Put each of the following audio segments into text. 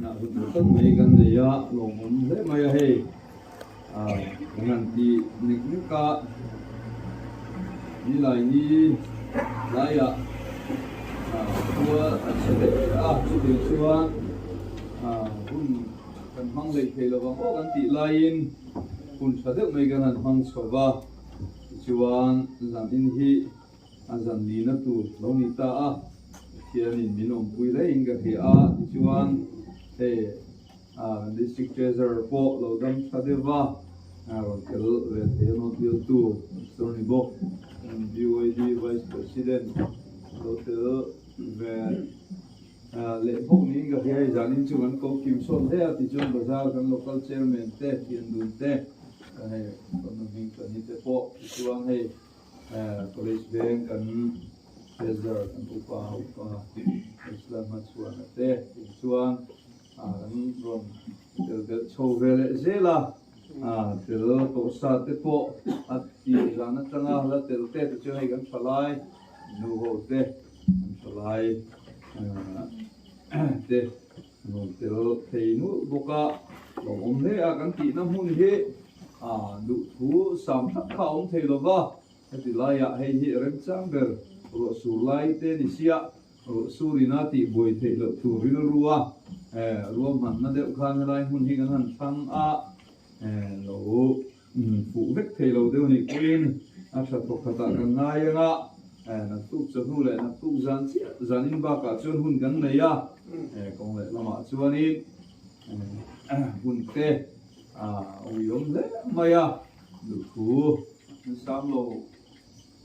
Zaninah hun tha tak mai kan nei a, lawmawm hle mai a hei. Kan han ti nek nek a, nilai ni tlaiah khua a chhe leh leh a, chutiang chuan hun kan hmang leh thei lo vang aw kan tih laiin hun tha deuh mai kan han hmang chho va, tichuan zanin hi a zan nihna tur lo ni ta a, Pathianin min awmpui hlein ka hria a, tichuan hei. District Treasurer pawh lo dam tha deuh va, rawn tel ve thei a nawt bialtu Pastor ni bawk, BYD Vice President lo tel ve leh bawk niin ka hria. Hei zanin chu kan ko kim sawt hle a, tichuan bazar kan local chairman te, thian dun te, hei Fanu hming Tani te pawh tichuan hei College veng kan Treasurer kan upa upa Islam hmachhuana te tichuan An rawn tel belh chho ve leh zel a, tel tawh sa te pawh a tih zan atanga la tel te te chuan hei kan tha lai nu ho te an tha lai te an rawn tel thei nulh bawk a, lawmawm hle a kan tihna hmun hi duhthu sam thlap kha a awm thei lo va, heti laiah hei hi remchang ber ruah sur lai te ni sia. Surina tih buai theih loh tur rilru a, ruahmanna deuh khan helai hmun hi kan han thlang a, lo fuh vek thei lo deuh nih pawhin a tha thawk khatah kan ngai ang a, naktuk chawhnu leh naktuk zan chiah zanin bakah chuan hun kan nei a, kawng leh lamah chuanin hun te a uiawm hle mai a, duhthu sang lo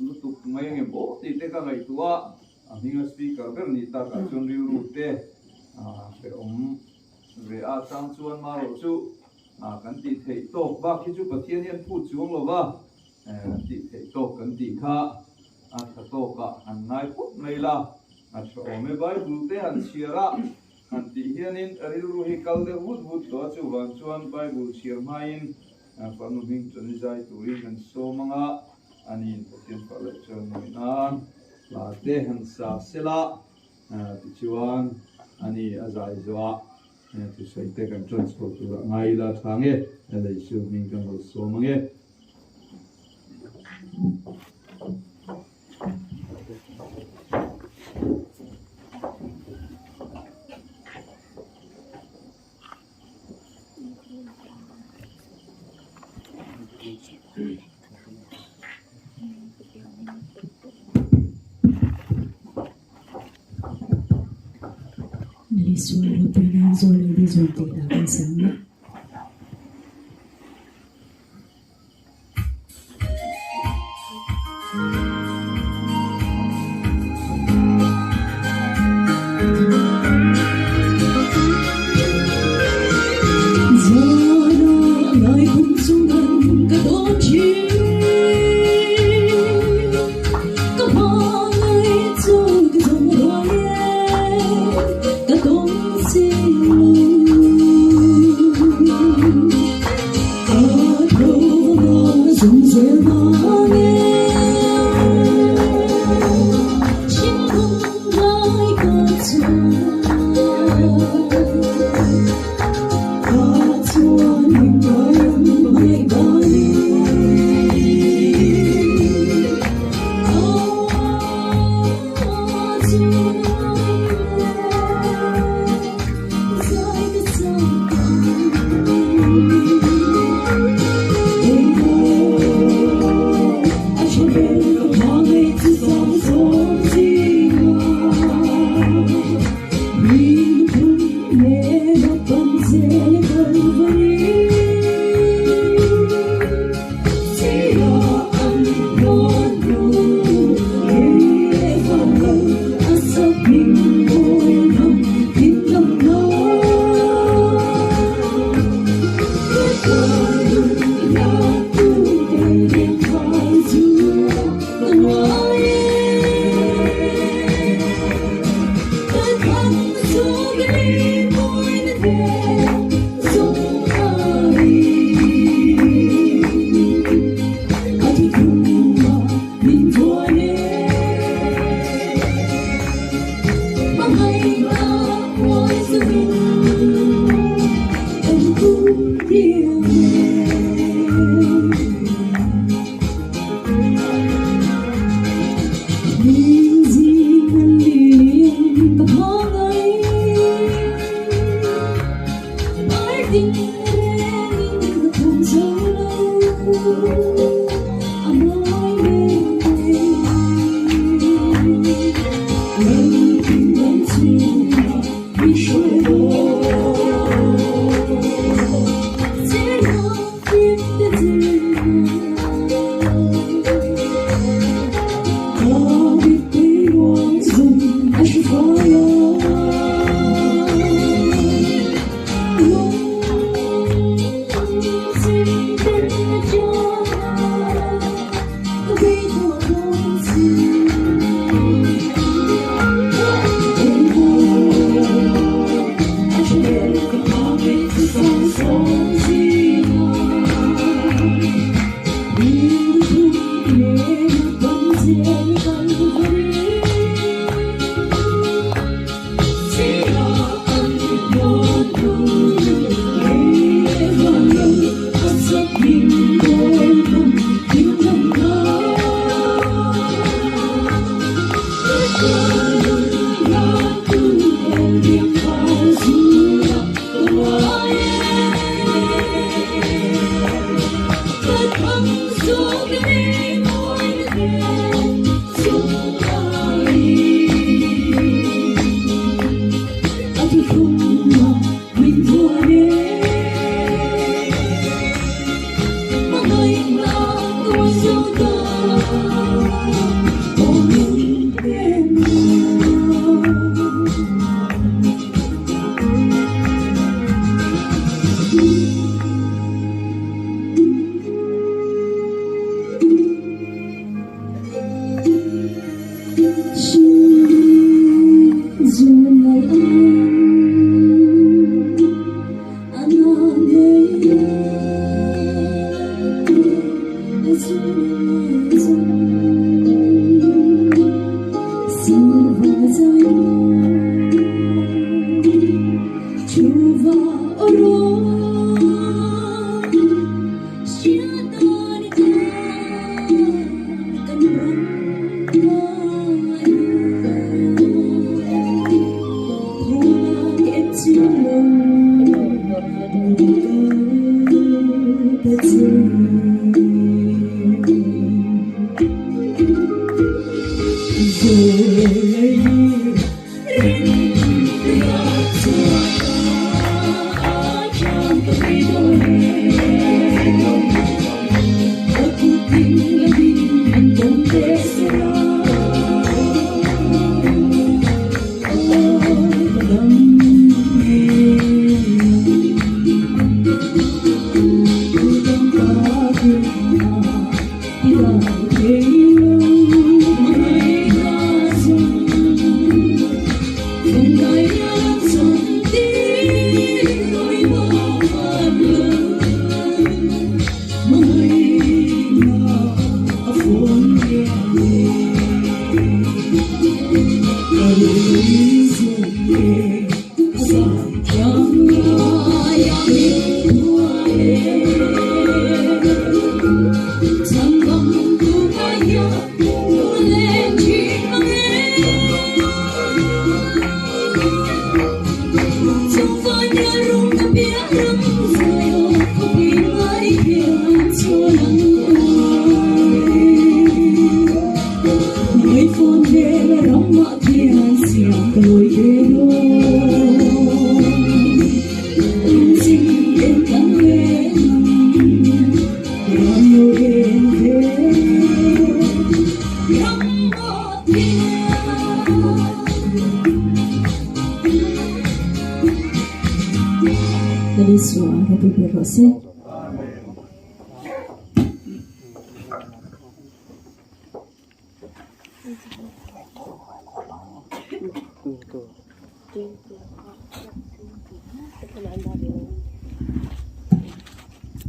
lutuk mai ang em aw tih te ka ngaihtuah a. A hminga speaker ber nih takah chuan rilru te hrehawm ve a chang chuan marawh chu kan tih theih tawk bak hi chu Pathian hian phut chuang lo va, kan tih theih tawk kan tih kha a tha tawkah han ngai phawt mai la, a hrehawm e. Bible te han chhiar a han tih hianin rilru hi kal deuh vut vut tawh a, chuvang chuan Bible chhiar hmain Fanu hming chuan i zai turin kan sawm ang a, aniin Pathian fah loh chuan nuih nan. Hla te han sa sela tichuan ani a zai zawh a thusawi te kan ṭan chho tur a ngai ila tha nge lei chu hming kan lo sawm ange. Isua ropui nan zawl leh ni zawn tih hla kan sa ang a.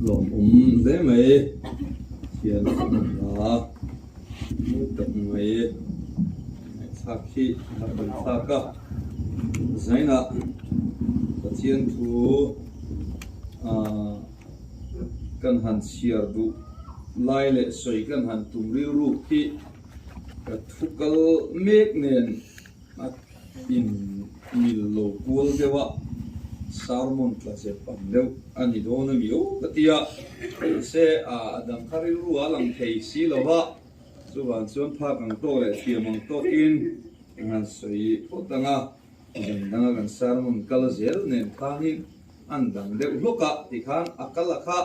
Lawmawm hle mai thian hla mawi tak mai ngaihthlak hi a rawn thlak a zainah Pathian thu ah kan han chhiar duh lai leh sawi kan han tum rilruk hi ka thu kal mek nen a in mil lo kual deuh a. Sermon tla zep ang deuh a ni dawn a mi aw ka ti a, mahse a dang kha rilru a lang thei si lo va, chuvang chuan phak ang tawk leh thiam ang tawkin an han sawi phawt ang a, zan danga kan sermon kal zel nen khanin an dang deuh hlawk a tikhan a kal a kha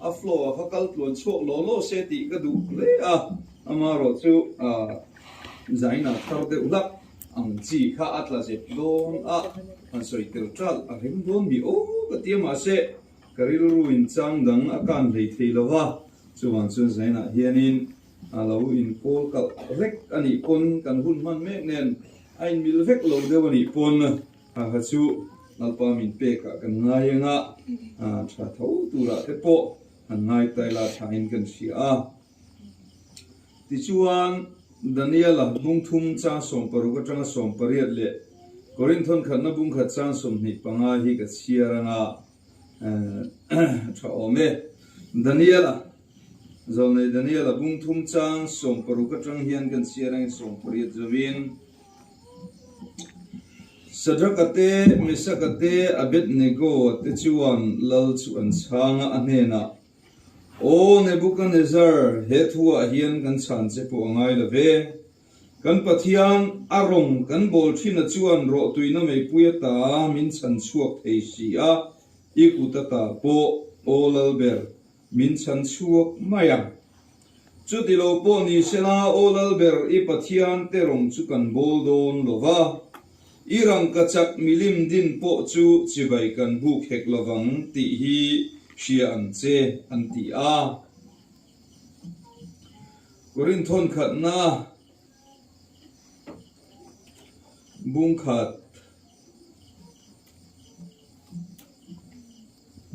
a flow a kha kal tluan chhuak law law se tih ka duh hle a, amaherawh chu zaina thar deuh hlak. Ang chi kha a tla zep dawn a, han sawi tel ṭal a rem dawn mi aw ka ti a, mahse ka rilru in chang dang a kan hlei thei lo va, chuvang chuan zainah hianin a lo inkawl kalh vek a nih pawn kan hun hman mek nen a inmil vek lo deuh a nih pawn ha kha chu Lalpa min pekah kan ngai ang a, tha tho turah te pawh han ngai taila thain kan hria a. Tichuan, Daniela bung thum chang 60 atanga 18 leh Korinthon khatna bung khat chang 25 hi ka chhiar anga tha awm e. Daniela, Zawlnei Daniela bung thum chang 60 atang hian kan chhiar angin 18 zawin, Sadraka te, Mesaka te, Abednego-a te chuan lal chu an chhang a, a hnenah, Aw Nebuchadnezzar, he thuah hian kan chhan che pawh a ngai lo ve. Kan Pathian, a rawng kan bawl thin a chuan rawhtuina meipui ata min chhan chhuak thei si a, i kut ata pawh, Aw Lalber, min chhan chhuak mai ang. Chuti lo pawh ni sela, Aw Lalber, i Pathian te rawng chu kan bawl dawn lo va. I rangkachak milim din pawh chu chibai kan buk hek lovang tih hi hria ang che, an ti a. Korinth khatna bung khat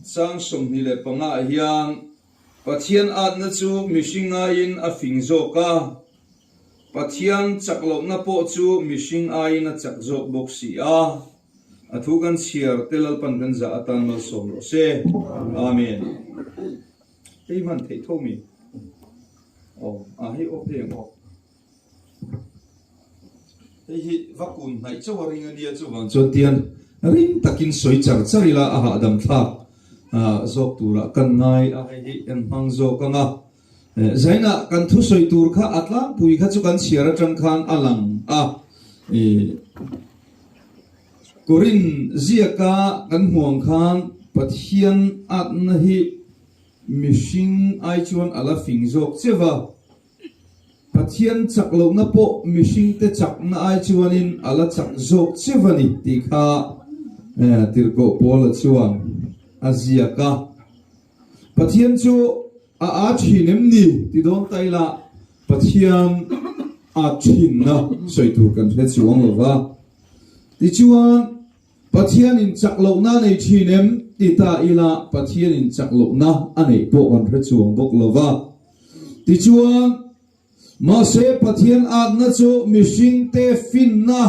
chang 25 ah hian Pathian atna chu mihring aiin a fing zawk a. Pathian chak lohna pawh chu mihring aiin a chak zawk bawk si a, a thu kan chhiar te Lalpan kan zah atan malsawm rawh se. Amen. Hei hman theih tho mi? Aw, a hei off daih ang aw. Hei hi va kun hnaih chauh a ring a nia chuvang chuan tian ring takin sawi char char ila a hahdam thlak zawk turah kan ngai a, hei hi en hmang zawk ang a. Zainah kan thusawi tur kha a tlangpui kha chu kan chhiar atang khan a lang a. Korin ziaka kan hmuh ang khan Pathian atna hi mihring ai chuan a la fing zawk che va. Pathian chak lohna pawh mihringte chakna ai chuanin a la chak zawk che va ni tih kha Tirhkoh Paula chuan a ziak a. Pathian chu a aa thin em ni ti dawn ta ila Pathian a thinna sawi tur kan hre chuang lo va. Tichuan, Pathianin chak lohna a nei thin em ti ta ila Pathianin chak lohna a neih pawh kan hre chuang bawk lo va. Tichuan, Mahse, Pathian atna chu mihringte finna,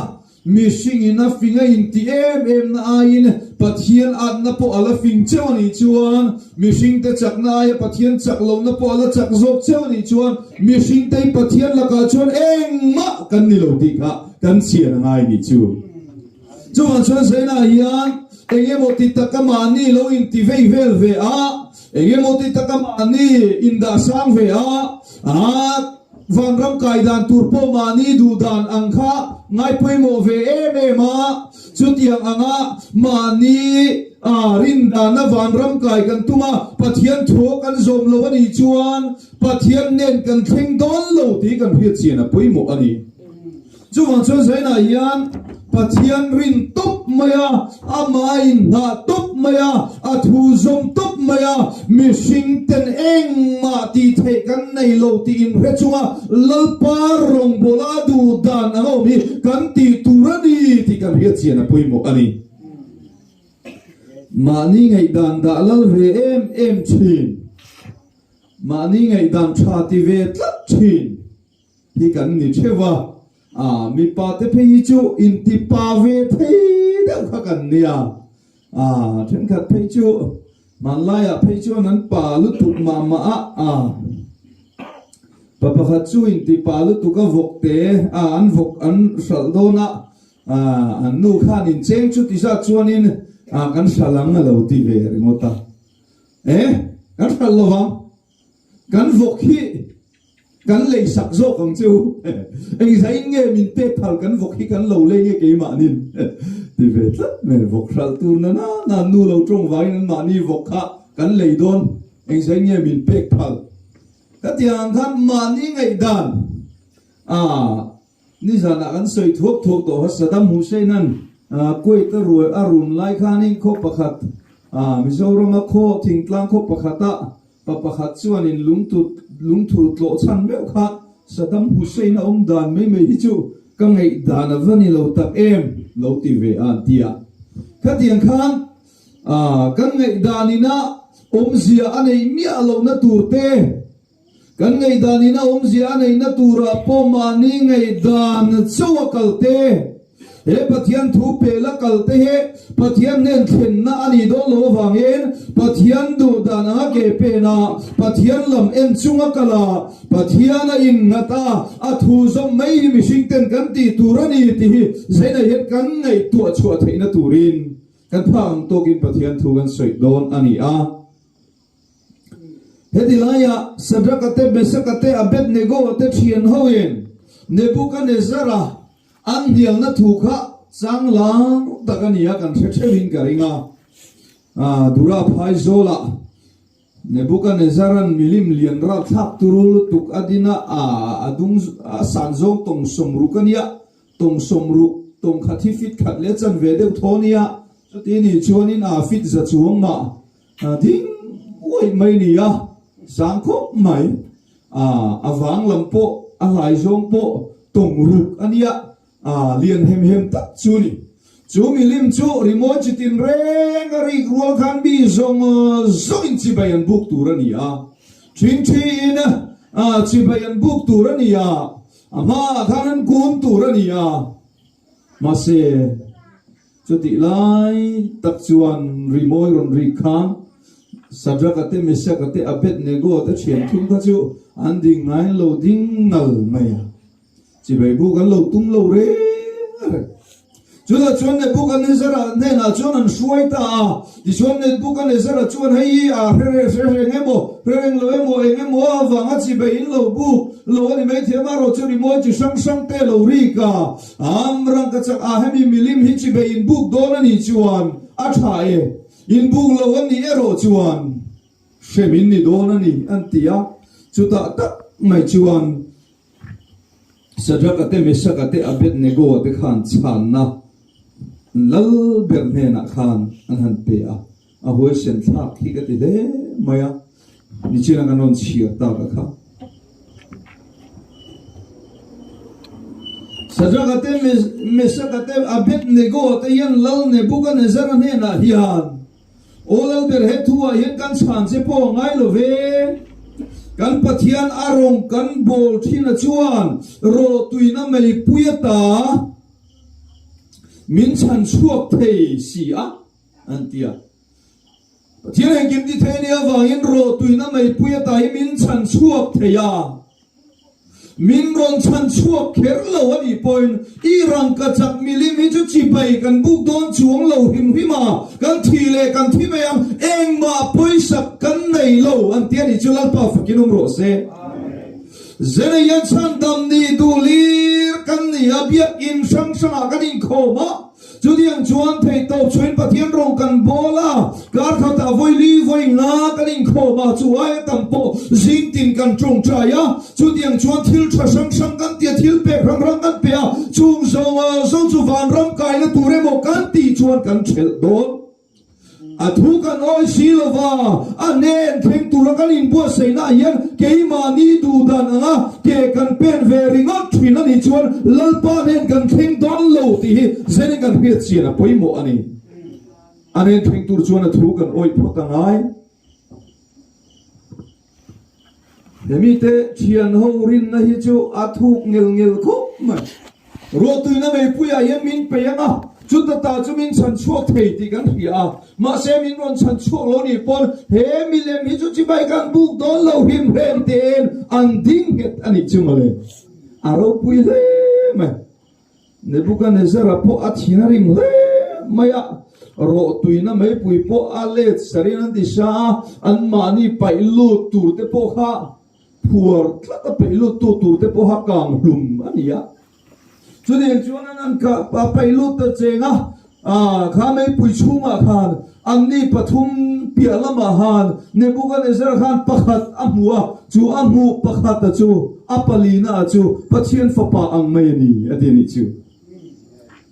mihringin a fing a inti em em na aiin Pathian atna pawh a la fing cheu a nih chuan, mihringte chakna aia Pathian chak lohna pawh a la chak zawk cheu a nih chuan, mihringte hi Pathian lakah chuan engmah kan ni lo tih kha kan chhian a ngai nih chu. Chuvang chuan Zaina hian eng emaw ti taka mahni lo inti vei vel ve a, Eng emaw ti taka mahni indah sang ve a, a vanram kai dan tur pawh mahni duh dan ang kha ngai pawimawh ve em em a, chutiang anga mahni a rin dana vanram kai kan tum a, Pathian thu kan zawm lo a nih chuan Pathian nen kan thleng dawn lo tih kan hriat chian a pawimawh a ni. Chuvang chuan Zainah hian Pathian rin tawp mai a, amah inhnah tawp mai a, a thu zawm tawp mai a, mihring ten engmah tih theih kan nei lo tih inhre chunga Lalpa rawngbawla duh dan ang a awm hi kan tih tur a ni tih kan hriat chian a pawimawh a ni. Mahni ngaihdan dah lal ve em em thin, mahni ngaihdan tha ti ve tlat thin. Hi kan ni theuh a, ah mipa te phei hi chu inti pa ve thei deuh kha kan nia, ah thenkhat phei chu hmanlaiah phei chuan an pa lutuk mah mah a, ah pa pakhat chu inti pa lutuk a vawk te ah an vawk an hralh dawn a, ah an nu khan incheng chu ti zat chuanin. Ah, kan hralh ang a lo ti ve ringawt a. E, kan hralh lo vang. Kan vawk hi kan lei sak zawk ang che u. Engzain nge min pek phal kan vawk hi kan lo lei nge keimahnin ti ve tlat mai. Vawk hralh tur na na na nu lo tawng vangin anmahni vawk kha kan lei dawn. Engzain nge min pek phal? Ka ti ang khan mahni ngaihdan a nizanah kan sawi thuak thuak tawh kha Saddam Hussein-a'n Kuwait a ruai a run lai khanin khaw pakhat Mizorama khaw thingtlang khaw pakhata pa pakhat chuanin lungtut lungthur tlawh chhan meuh kha Saddam Hussein-a awm dan mai mai hi chu ka ngaihdan a va ni lo tak em lo ti ve a an ti a. Khatiang khan Kan ngaihdan ina awmzia a neih miah lohna tur te, kan ngaihdan ina awmzia a neihna turah pawh mahni ngaihdan chauh a kal te, he Pathian thu pel a kal te hi Pathian hnen thlenna a nih dawn loh avangin Pathian duh dan anga ke pen a, Pathian lam en chunga kal a, Pathian a innghat a, a thu zawm mai hi mihring ten kan tih tur a ni tih hi zainah hian kan ngaihtuah chhuah theihna turin Kan phak ang tawkin Pathian thu kan sawi dawn a ni a. Heti laiah Sadraka te, Mesaka te, Abednego te thian hoin Nebukanezzara an hnialna thu kha chang lang tak a ni a, kan hre theuhin ka ring a. Dura Phaizawlah Nebukanezzara'n milim lian ralthlak turu lutuk a din a, a dung a san zawng tawng sawmruk a nia. Tawng sawmruk, tawng khat hi fit khat leh chan ve deuh thaw nia, chuti nih chuanin a fit za chuang mah ding uaih mai nia, sang khawp mai. A vang lam pawh, a hlai zawng pawh tawng ruk a nia, lian hem hem tak chu ni. Chu milim chu rimawi chi tin reng a rik rual khan mi zawng zawngin chibai an buk tur a ni a, ṭhingṭhiin chibai an buk tur a ni a, A hmaah khan an kun tur a ni a, mahse chutih lai tak chuan rimawi rawn rik khan Sadraka te, Mesaka te, Abednego te thian thum kha chu an ding ngaiin lo ding ngal mai a, chibai buk an lo tum lo reng reng. Chutah chuan Nebuchadnezzar-a hnenah chuan an hruai ta a. Tichuan Nebuchadnezzar-a chuan, Hei hi a hre reng hre reng emaw, hre reng lo emaw, eng emaw avanga chibai in lo buk lo a ni mai thiam a, rawh chu rimawi chi hrang hrang te lo rik a, am rang ka chak a, hemi milim hi chibai in buk dawn a nih chuan a tha e, in buk lo a nih erawh chuan hrem in ni dawn a ni, an ti a. Chutah tak mai chuan. Sadraka te, Mesaka te, Abednego te khan chhanna lal ber hnenah khan an han pe a, a huaisen thlak hi ka ti hle mai a, nichina kan rawn chhiar tak a kha. Sadraka te, Mesaka te, Abednego te hian lal Nebukanezzara hnenah hian Aw Lalber, he thuah hian kan chhan che pawh a ngai lo ve. Kan Pathian a rawng kan bawl thin a chuan rawhtuina meipui ata min chhan chhuak thei si a, an ti a. Pathian engkim ti thei a nih avangin rawhtuina meipui ata hi min chhan chhuak thei a. Min rawn chhan chhuak kher lo a nih pawhin i rangkachak milim hi chu chibai kan buk dawn chuang lo hrim hrim a, kan thi leh kan thi mai ang, engmah pawisak kan nei lo an ti a nih chu Lalpa fakin awm rawh se. Zeneia chhandam nih duh lir kan ni a, biakinn hrang hrangah kan inkhawm a, Chutiang chuan theihtawp chhuain Pathian rawng kan bawl a, kar khatah vawi li vawi nga kan inkhawm a, chu aia tam pawh zing tin kan tawngtai a. Chutiang chuan thil tha hrang hrang kan ti a, thil pek hrang hrang kan pe a, chung zawng zawng chu vanram kaina tur emaw kan tih chuan kan thelh dawn. A thu kan awi si lo va, a hnen thleng tura kan inbuatsaihna ah hian keimahni duhdan anga ke kan pen ve ringawt thin a nih chuan Lalpa hnen kan thleng dawn lo tih hi zenin kan hriat chian a pawimawh a ni. A hnen thleng tur chuan a thu kan awih phawt a ngai. He mite thian ho rinna hi chu a thuk ngel ngel khawp mai. Ruahtuina meipuiah hian min peih ang a, chuta ta chu min chhan chhuak thei tih kan hria a. Mahse min rawn chhan chhuak lo nih pawn he milem hi chu chibai kan buk dawn lo hrim hrem tein an ding nghet a nih chu mawle. A ropui hle mai. Nebuchadnezzar-a pawh a thin a rim hle mai a. Rawhtuina meipui pawh a let sarin an ti sa a, anmahni paih lut tur te pawh kha phuar tlat a paih lut tu tur te pawh kha kang hlum a ni a. Chutiang chuan an an kah a paih lut ta cheng a, kha meipui chhungah khan anni pathum piah lamah han Nebuchadnezzar khan pakhat a hmu a, chu a hmuh pakhata chu a palina ah chu Pathian fapa ang mai a ni a ti a nih chu.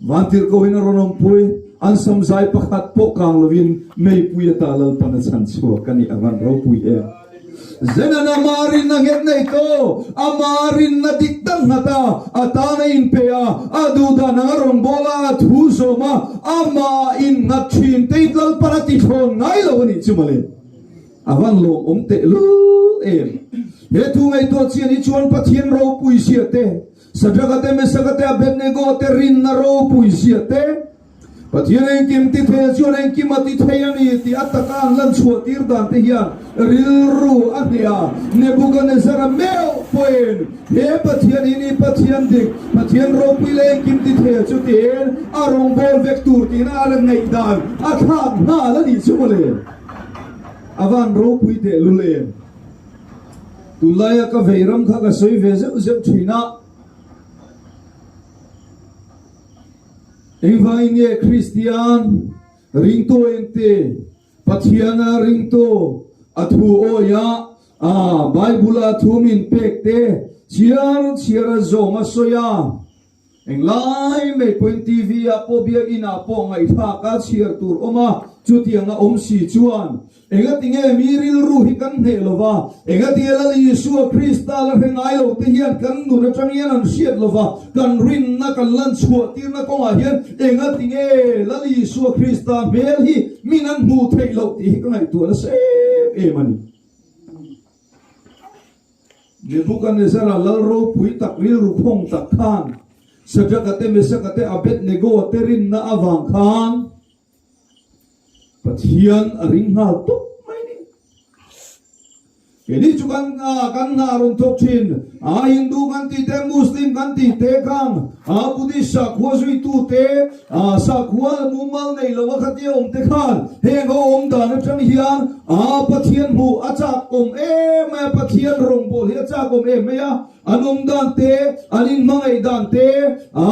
Vantirhkohin a rawn awmpui, an samzai pakhat pawh kang lovin meipui ata Lalpan a chhan chhuak a ni a van ropui em. Zenan a ma rinna nghet nei to, a ma rinna dik tak nghat a, a tan a inpe a, a duhdan ang a rawn bawl a, a thu zawm a, amah innghat thin te in Lalpan a ti thlawn ngai lo a nih chu mawle. A van lawmawm tehlul em. He thu ngaihtuah chian hi chuan Pathian ropui zia te, Sadraka te, Mesaka te, Abednego te rinna ropui zia te, Pathian engkim ti thei a chuan engkim a ti thei a ni tih a taka an lan chhuah tir dan te hian rilru a hneh a. Nebuchadnezzar-a meuh pawhin he Pathian hi ni Pathian dik, Pathian ropui leh engkim ti thei a chu tiin a rawngbâwl vek tur tiin a ngaihdan a thlak nghal a nih chu mawle. A van ropui tehlul em? Tunlaia ka vei ram kha ka sawi ve zeuh zeuh thin a. Engvangin nge Kristian ringtu engte Pathiana ringtu a thu awia a Bible-a thu min pek te chhiar chhiar a zawm a sawi a? Englai mai pawhin TV ah pawh biakinn ah pawh ngaihthlak a chhiar tur awm a, chutiang a awm si chuan engatinge mi rilru hi kan hneh lo va, engatinge Lal Isua Krista la hre ngai lo te hian kan nun atang hian an hriat lo va, kan rinna kan lan chhuah tirna kawngah hian engatinge Lal Isua Krista hmel hi min an hmuh theih loh tih hi ka ngaihtuah nasa em em a ni. Nebuchadnezzar-a lal ropui tak rilru khawng tak khan Shadrach-a te, Meshach-a te, Abednego-a te rinna avang khan Pathian a ring nghal tawp mai a ni. Keini chu kan kan hna rawn thawk thin a, Hindu kan tih te, Muslim kan tih te khang a, Buddhist sakhua zuitu te, sakhua mumal nei lo a khatia awm te khan heng ho awm dan atang hian A Pathian hmuh a chak awm em mai a, Pathian rawngbâwl hi a chak awm em mai a, an awm dan te, an inhmangaih dan te, a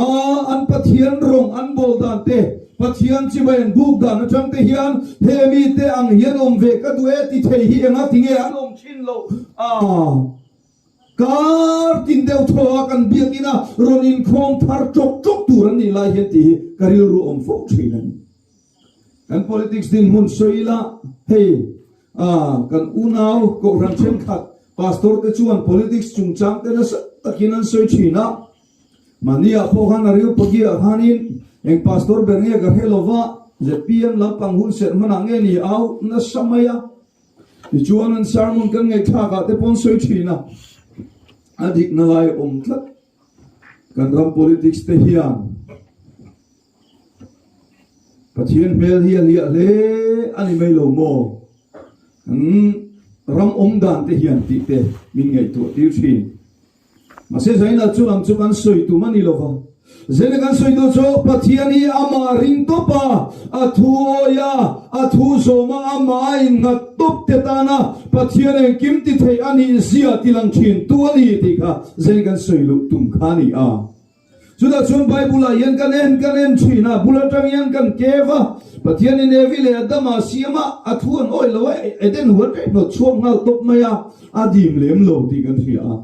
an Pathian rawng an bawl dan te, Pathian chibai an buk dan atang te hian he mite ang hian awm ve ka duh e ti thei hi enga tinge an awm thin loh a. Kar tin deuh thaw a kan biakinn a rawn inkhawm thar ṭawk ṭawk tur an nih lai hian tih hi ka rilru awm fo thin a ni. Kan politics dinhmun sawi ila, hei kan unau kohhran thenkhat pastor te chuan politics chungchang te nasa takin an sawi thin a. Mahni ah pawh khan a ril pagi ah khanin eng pastor ber nge ka hre lova, ZPM lampang hun serh hmanah nge ni au nasa mai a. Tichuan an sermon kan ngaihthlak ah te pawh an sawi thin a, a dikna lai awm tlat kan ram politics te hian. Pathian hmel hi a hliah hle a ni mai lo maw? Kan ram awm dan te hian tih te min ngaihtuah tir thin. Mahse Zaina chu lam chu kan sawi tum a ni lo va. Zaina kan sawi duh chu Pathian hi amah ring tawp a, a thu awi a, a thu zawm a, amah a innghat tawp te tana Pathian engkim ti thei a nih zia ti lang thin tu a ni tih kha Zaina kan sawi luh tum kha a ni a. Chutah chuan Bible-ah hian kan en kan en thin a, bul atang hian kan kev a, Pathianin Evi leh Adama siam a, a thu an awih lo a, Eden huan reng hnawt chhuak nghal tawp mai a, a dim lem lo tih kan hria a,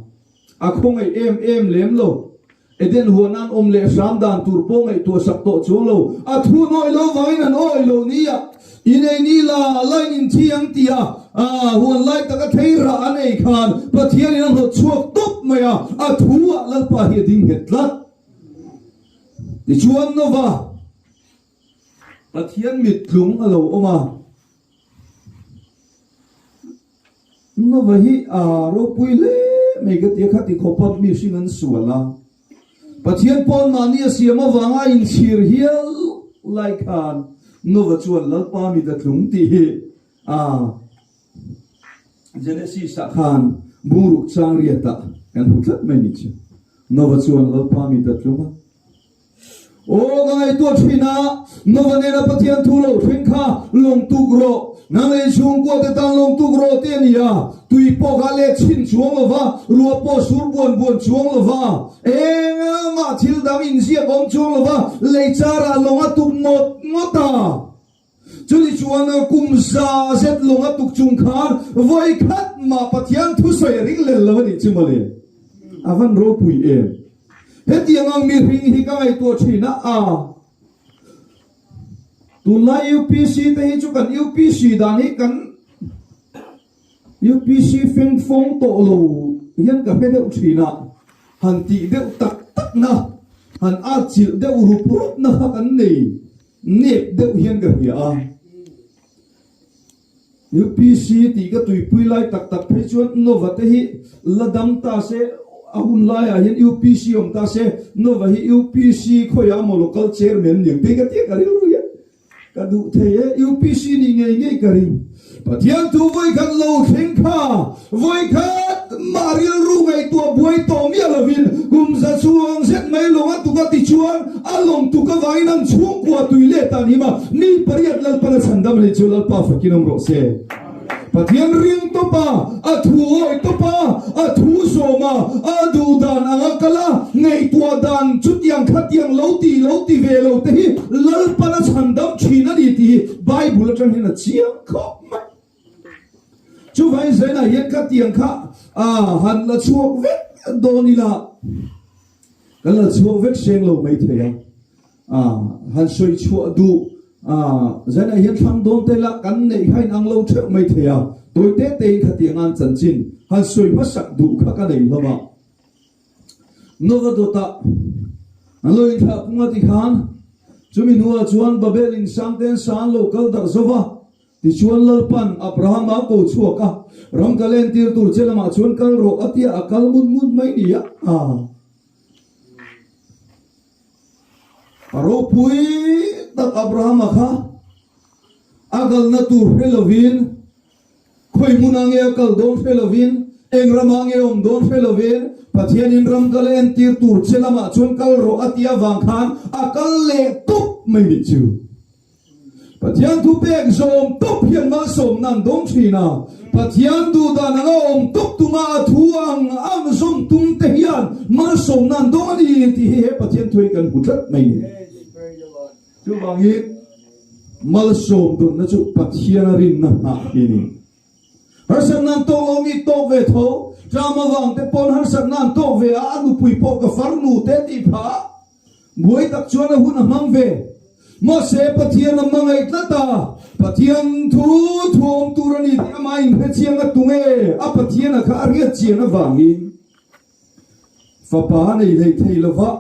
a khawngaih em em lem lo. Eden huan an awm leh hram dan tur pawh ngaihtuah sak tawh chuang lo, a thu an awih lo vangin an awih lo nia. In ei ni la, line in thi ang ti a, huan lai taka thei rah an ei khan Pathianin a hnawt chhuak tawp mai a, a thu ah Lalpa hi a ding nghet tlat. Tichuan Nova Pathian mittlung a lo awm a. Nova hi a ropui hle mai ka ti a, khati khawpa mihring an sual a. Pathian pawn mahni a siam avanga inchhir hial lai khan Nova chuan Lalpa mit a tlung tih hi a Genesis ah khan bungruk chang riatah kan hmu tlat mai ni chu. Nova chuan Lalpa mit a tlung a. Aw ka ngaihtuah thin a, Nova nena Pathian thu lo thleng kha lawng tuk rawh, nang leh i chhungkua te tan lawng tuk rawh tih a ni a, tui pawh kha let chhin chuang lo va, ruah pawh sur buan buan chuang lo va, engmah thil dang inziak awm chuang lo va, lei charah lawng a tuk ngawt ngawt a. Chuni chuan kum za zet lawng a tuk chung khan vawi khat mah Pathian thusawi a ring lel lo a nih chu mawle. A van ropui em! Hetiang ang mihring hi ka ngaihtuah thin a, a tunlai UPC te hi chu kan UPC dan hi kan UPC feng fawng tawh lo hian ka hre deuh thin a, han tih deuh tak tak na, han at chilh deuh rup rup na kha kan nei nep deuh hian ka hria a. UPC tih ka tuipui lai tak tak phei chuan Nova te hi la dam ta se, a hun laiah hian UPC awm ta se, Nova hi UPC khawiah emaw local chairman ni ang tih ka tia ka rilru hian ka duh thei e, UPC nih ngei ngei ka ring. Pathian thu vawikhat lo thleng kha vawikhat mah rilru ngaihtuah buai tawh miah lovin kum za chhung zet mai lawng a tuk a ti chuan a lawng tuk avangin an chhungkua tui let a ni ma mi pariat Lalpan a chhandam a ni chu Lalpa fakin awm rawh se. Pathian ring tawp a, a thu awih tawp a, a thu zawm a, a duh dan ang a kal a, ngaihtuah dan chutiang khatiang lo ti lo ti ve lo te hi Lalpan a chhandam thin a ni tih hi Bible atang hian a chiang khawp mai. Chuvangin Zainah hian khatiang kha han la chhuak vek dawn ila kan la chhuak vek seng lo mai thei a, han sawi chhuah duh Zainah hian thlang dawn te la kan neih kha inang lo theuh mai thei a, tawi te tein khatiang an chanchin han sawi hmasak duh kha ka nei hlawm a. Nova dawtah an lo inthlah pung a ti khan chumi hnuah chuan Babel in sangten sa an lo kal darh zo va, Tichuan Lalpan Abrahama a ko chhuak a, ram ka lentir tur che lamah chuan kal rawh a tia a kal ngut ngut mai ni a. A ropui tak Abrahama kha a kalna tur hre lovin, khawi hmunah nge a kal dawn hre lovin, eng ramah nge awm dawn hre lovin, Pathianin ram ka la entir tur che lamah chuan kal rawh a tia vang khan a kal leh tawp mai nih chu. Pathian thu pek zawm tawp hian malsawmna an dawng thin a, Pathian duhdan anga awm tawp tuma a thu ang ang zawm tum te hian malsawmna an dawng a ni tih hi he Pathian thu hi kan hmu tlat mai ni. Chuvangin malsawm dunna chu Pathian a rinna hnah hi a ni. Harsatna an tawk lo mi tawk ve tho, tlama vang te pawn harsatna an tawk ve a, a nupui pawh ka farnu te tih phah a, Buai tak chuan a hun a hmang ve. Mahse, Pathian a hmangaih tlat a, Pathian thu thuawm tur a ni tih amah inhre chiang a tunge a Pathian a kha a riat chian avangin fapa a nei hlei thei lo va,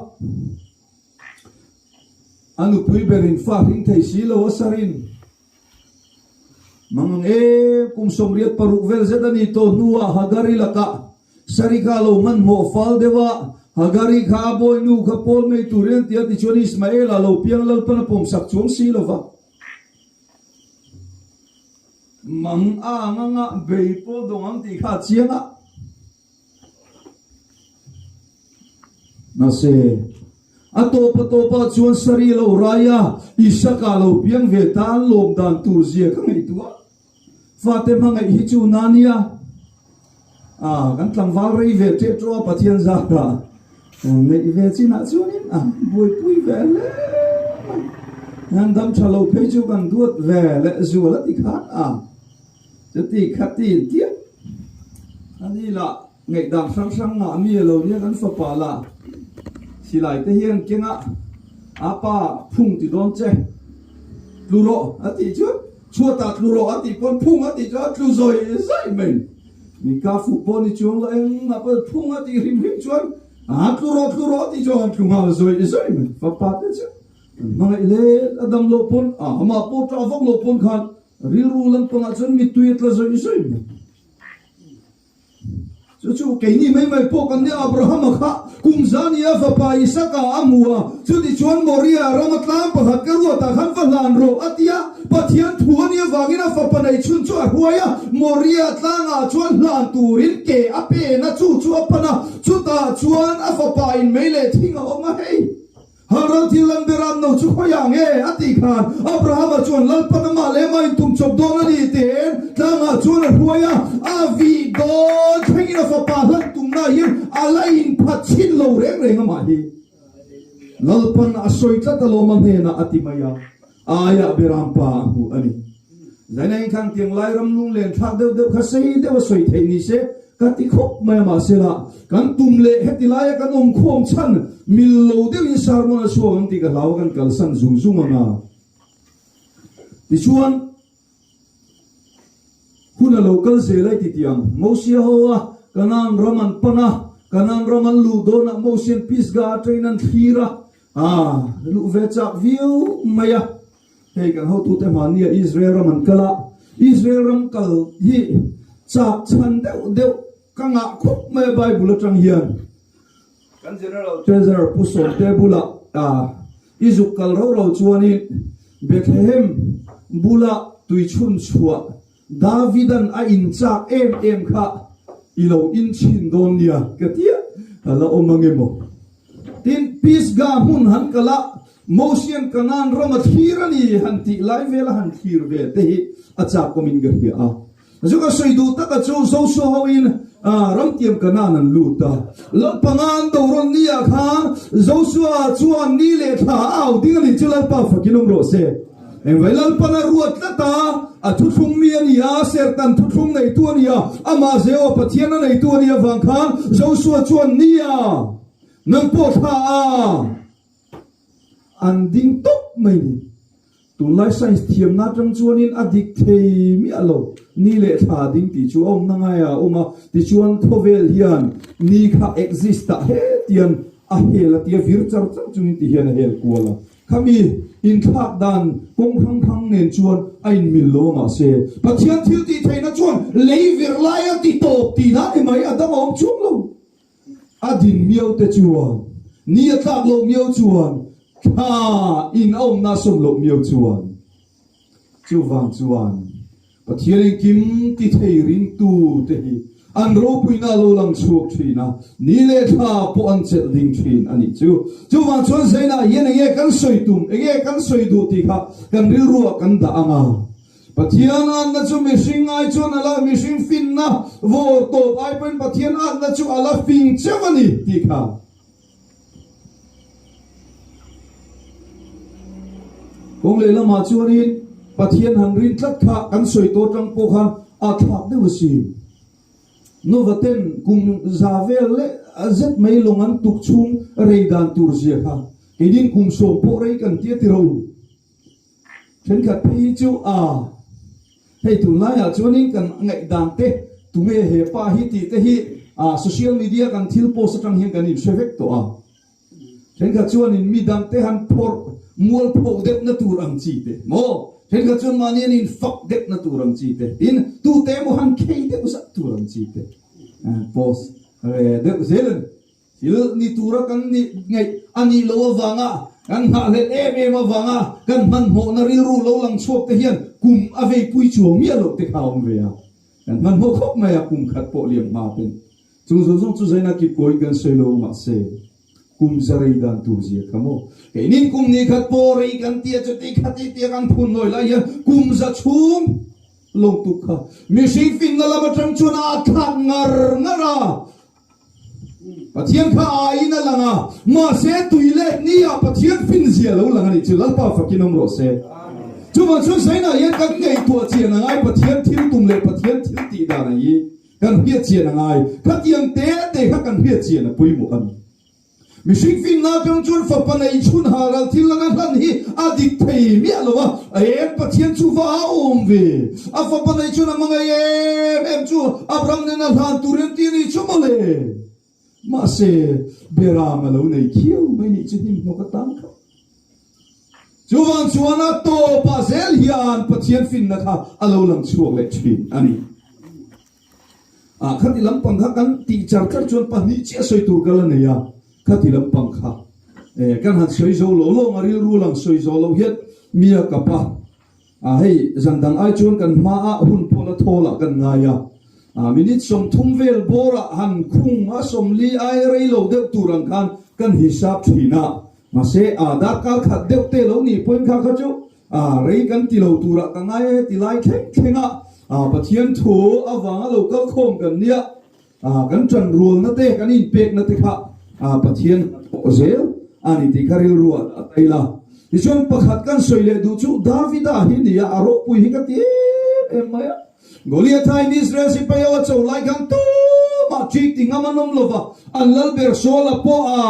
a nupui berin fa hring thei si lo a sarin. Mang ang e, kum 86 vel zet a ni tawh hnuah Hagari lakah Sari kha a lo hmanhmawh fal deuh a, Hagari kha a bawinu kha pawl ngei turin an ti a, tichuan Ismaela lo piang Lalpan a pawmsak chuang si lo va. Mang a ang anga bei pawh dawng ang tih kha a chiang a. Mahse, a tawp a tawpah chuan Sari a lo rai a, Isaka lo piang ve ta an lawm dan tur zia ka ngaihtuah. Fate hmangaih hi chu na nia. A, kan tlangval rei ve teh tawh a Pathian zarah neih ve chinah chuanin a buaipui ve hle mai. An dam tha lo phei chu kan duat ve leh zual a ti khan a, chuti khati tiah a ni lah. Ngaihdan hrang hrang ngah mi a lo nia kan fapa la silai te hian kenga a pa phung ti dawn che tlu rawh a tih chuan chhuatah tlu rawh a tih pawn phung a tih chuan a tlu zawi zawi mai min ka fuh pawh ni chuang lo engmah pawh phung a tih hrim hrim chuan a tlu rawh tlu rawh a tih chuan an tlu nghal zawi zawi mai fapa te chu an hmangaih hle a dam loh pawn a amah pawh tah vak loh pawn khan rilru lampangah chuan mittui a tla zawi zawi mai. Chu chu keini mai mai pawh kan nia, Abrahama kha kum zania fapa Isaka a hmu a, chutichuan Moria rama tlang pakhat ka ruatah khan va hlan rawh a ti a, Pathian thu a nih avangin a fapa nei chhun chu a hruai a, Moria tlangah chuan hlan turin ke a pen a, chu chu a pan a, chutah chuan a fapa in mei leh thing a awm a, hei. Halral thil lan beram no chu khawiah nge? a tih khan Abrahama chuan Lalpan amah leh amah intum chawp dawn a ni tiin tlangah chuan a hruai a, a vih dawn thlengin a fapa hlan tumna hian a la inphat chhin lo reng reng amah hi Lalpan a sawi tlat alawm a hnenah a ti mai a, aiah beram pa a hmu a ni. Zaina in khang tiang lai ram lung len thlak deuh deuh kha sei deuh a sawi theih ni se ka ti khawp mai a mahsela kan tum leh heti laia kan awm khawm chhan mil lo deuh in sermon a chhuak ang tih ka hlau a kan kalsan zung zung ang a. Tichuan hun a lo kal zel ai ti tiang Mosia ho a Kanaan ram an pan a, Kanaan ram an luh dawnah Mosian Pisgah atangin an thlir a, aa luh ve chak viau mai a. Hei kan hotute hmania Israel ram an kal a, Israel ram kal hi chak chhan deuh deuh ka ngah khawp mai a Bible atang hian. Kan General Treasurer Pu Sawmte bulah i zuk kal ro ro chuanin Bethlehem bula tuichhun chhuah Davidan a inchak em em kha i lo inchhin dawn nia ka tia a la awm ange maw? Tin, Pisgah hmun han kal a, Mosian Kanaan ram a thlir a ni han tih lai vela han thlir ve te hi a chak awmin ka hria a. Chu ka sawi duh taka chu Joshua hoin ramtiam Kanaan an lut a, Lalpanga an do rawn ni ah khan Joshua chuan ni leh thla a au ding a ni chu Lalpa fakin awm rawh se. Engvai Lalpan a ruat tlat a, a thuthlung mi a ni a, Serhtan thuthlung neitu a ni a, amah Jehovah Pathian a neitu a nih avang khan Joshua chuan nia, nang pawh thla a an ding tawp mai ni. Tunlai science thiamna atang chuanin a dik thei miah lo, ni leh thla ding tih chu a awmna ngaia a awm a, tichuan khawvel hian ni kha exist ah hetian a hel a tia vir char char chungin ti hian a hel kual a. Khami inthlak dan kawng hrang hrang nen chuan a inmil lo a mahse, Pathian thil tih theihna chuan lei vir lai a ti tawp tihna ni mai a dang a awm chuang lo. A din miau te chuan, ni a tlak loh miau chuan, thla in a awmna a sawm loh miau chuan. Chuvang chuan Pathian engkim ti thei ringtu te hi an ropuina a lo lang chhuak thin a, ni leh thla pawh an chelh ding thin a nih chu. Chuvang chuan Zainah hian enge kan sawi tum, enge kan sawi duh tih kha kan rilruah kan dah ang a. Pathian atna chu mihring ai chuan a la mihring finna vawr tawp ai pawhin Pathian atna chu a la fing cheuh a ni tih kha. Kawng lehlamah chuanin Pathian han rin tlat kha kan sawi tawh atang pawh khan a thlak deuh asin. Nova ten kum za vel leh zet mai lawng an tuk chhung rei dan tur zia kha keinin kum sawm pawh rei kan tia ti ro. Thenkhat phei hi chu a hei tunlaiah chuanin kan ngaihdan te tunge he pa hi tih te hi a social media kan thil post atang hian kan inhre vek tawh a. Thenkhat chuanin mi dang te han phawrh mual pho deuh na tur ang chi te maw? Thenkhat chuan mahni an infak deuh na tur ang chi te tin tute emaw han khei deuh zat tur ang chi te post ve deuh zel a ni. Thil ni tura kan nih ngaih a nih loh avanga kan nghahhlelh em em avanga kan hmanhmawhna rilru lo lang chhuak te hian kum a veipui chuang miah loh te kha a awm ve a. Kan hmanhmawh khawp mai a, kum khat pawh liam hma ten. Chung zawng zawng chu zaina kip kawiin kan sawi lo mahse kum za rei dan tur zia kha maw? Keinin kum ni khat pawh rei kan tia chuti khati tia kan phun nawi lai hian kum za chhung lo tuk kha mihring finna lam atang chuan a thlak ngar ngar a. Pathian kha aiin a lang a, mahse tui leh nia Pathian fin zia lo lang a nih chu Lalpa fakin awm rawh se. Chuvang chuan Zainah hian kan ngaihtuah chian a ngai Pathian thil tum leh Pathian thil tih dan ang hi kan hriat chian a ngai. Khatiang te te kha kan hriat chian a pawimawh a ni. Mihring finna atang chuan fapa nei chhun haral thil langa hlan hi a dik thei miah lo a, a eng Pathian chu va a awm ve. A fapa nei chuan a hmangaih em em chu Abraham nena hlan tur en ti a ni chu mawle. Mahse, Beram a lo nei khiau mai nih chu hnim hnawk atan kha. Chuvang chuan a tawpah zel hian Pathian finna kha a lo lang chhuak leh thin a ni. Ah, khati lampang kha kan tih char char chuan pahnih chiah sawi tur ka la nei a, khati lampang kha eh kan han sawi zo lo lawng a rilru lang sawi zo lo hian mia ka pa ah hei zan dang ai chuan kan hma ah hun pawh la thawl ah kan ngai a, ah minute 30 vel bawr ah han khung a 40 ai rei lo deuh tur ang khan kan hisap thin a. Mahse, a darkar khat deuh te lo nih pawhin kha kha chu rei kan ti lo turah ka ngai e ti lai thleng thleng a, Pathian thu avanga lo kal khawm kan nia, kan ṭan rualna te, kan inpekna te kha Pathian hnathawh zel a ni tih kha rilru ah a tail a. Tichuan pakhat kan sawi leh duh chu Davida hi nia, a ropui hi ka ti em em mai a. Goliatha in Israel sipai ho a cho lai khan tumah ṭik ti ngam an awm lo va, an lalber Saula pawh a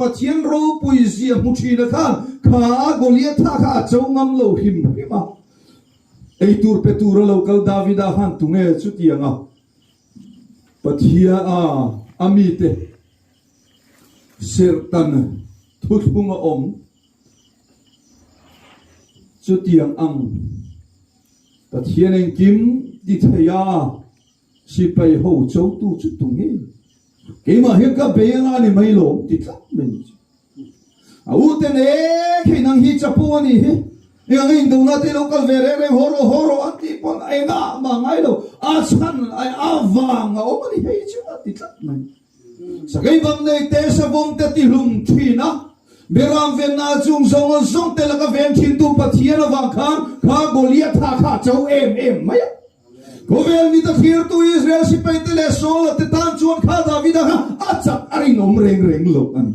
Pathian ropui zia hmu ṭhina khan kha Goliatha kha a cho ngam lo hrim hrim a. Ei tur pe tura lo kal Davida khan tunge chutiang a Pathian a a mite serhtan thuthlung a awm chutiang ang Pathian engkim ti thei a, sipai ho chotu chu tu nge? Keimah hian ka bei anga a ni mai lawm ti tlat mai ni chu. A u ten e, khei nang hi chapo a nih hi, eng anga indona te lo kal ve reng reng haw rawh haw rawh an tih pawn engah mah ngai lo, a chhan a vang a awm a ni hei chu a ti tlat mai. Sakei bang nei te savawm te ti hlum thin a, Beram venna chung zawng zawng te laka ven thintu Pathian avang khan kha Goliatha kha a cho em em mai a. Khawvel mita thlirtu Israel sipai te leh Saula te tan chuan kha Davida kha a chak a rinawm reng reng lo a ni.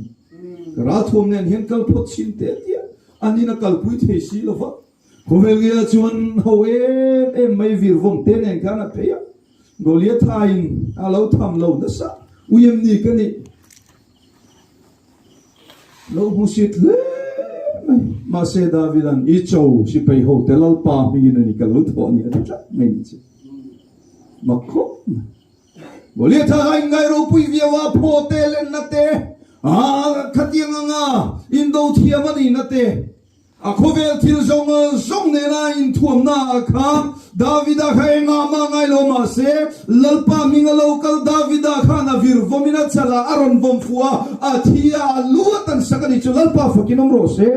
Ka ralthuam nen hian kal phawt chhin teh tia an in a kalpui thei si lo va. Khawvel ngeia chuan ho em em mai virvawm te nen khan a phei a, Goliatha in a lo tham lo nasa, ui em ni ka nih? Lo hmusit hle mai. Mahse Davida'n i cho sipai ho te Lalpa hmingin a ni ka lo thawh ni a ti tlat mai ni chu. Mak khawp mai. Goliatha kha inngai ropui viau a, phaw te lenna te, khatiang anga indo thiam a nihna te, A khawvel thil zawng zawng nena inthuamna ah khan Davida kha engah mah ngai lo mah se, Lalpa hming a lo kal Davida khan a vir vawmin a chal ah a rawn vawm fuh a, a thi a, a lu a tan sak a ni chu Lalpa fakin awm rawh se.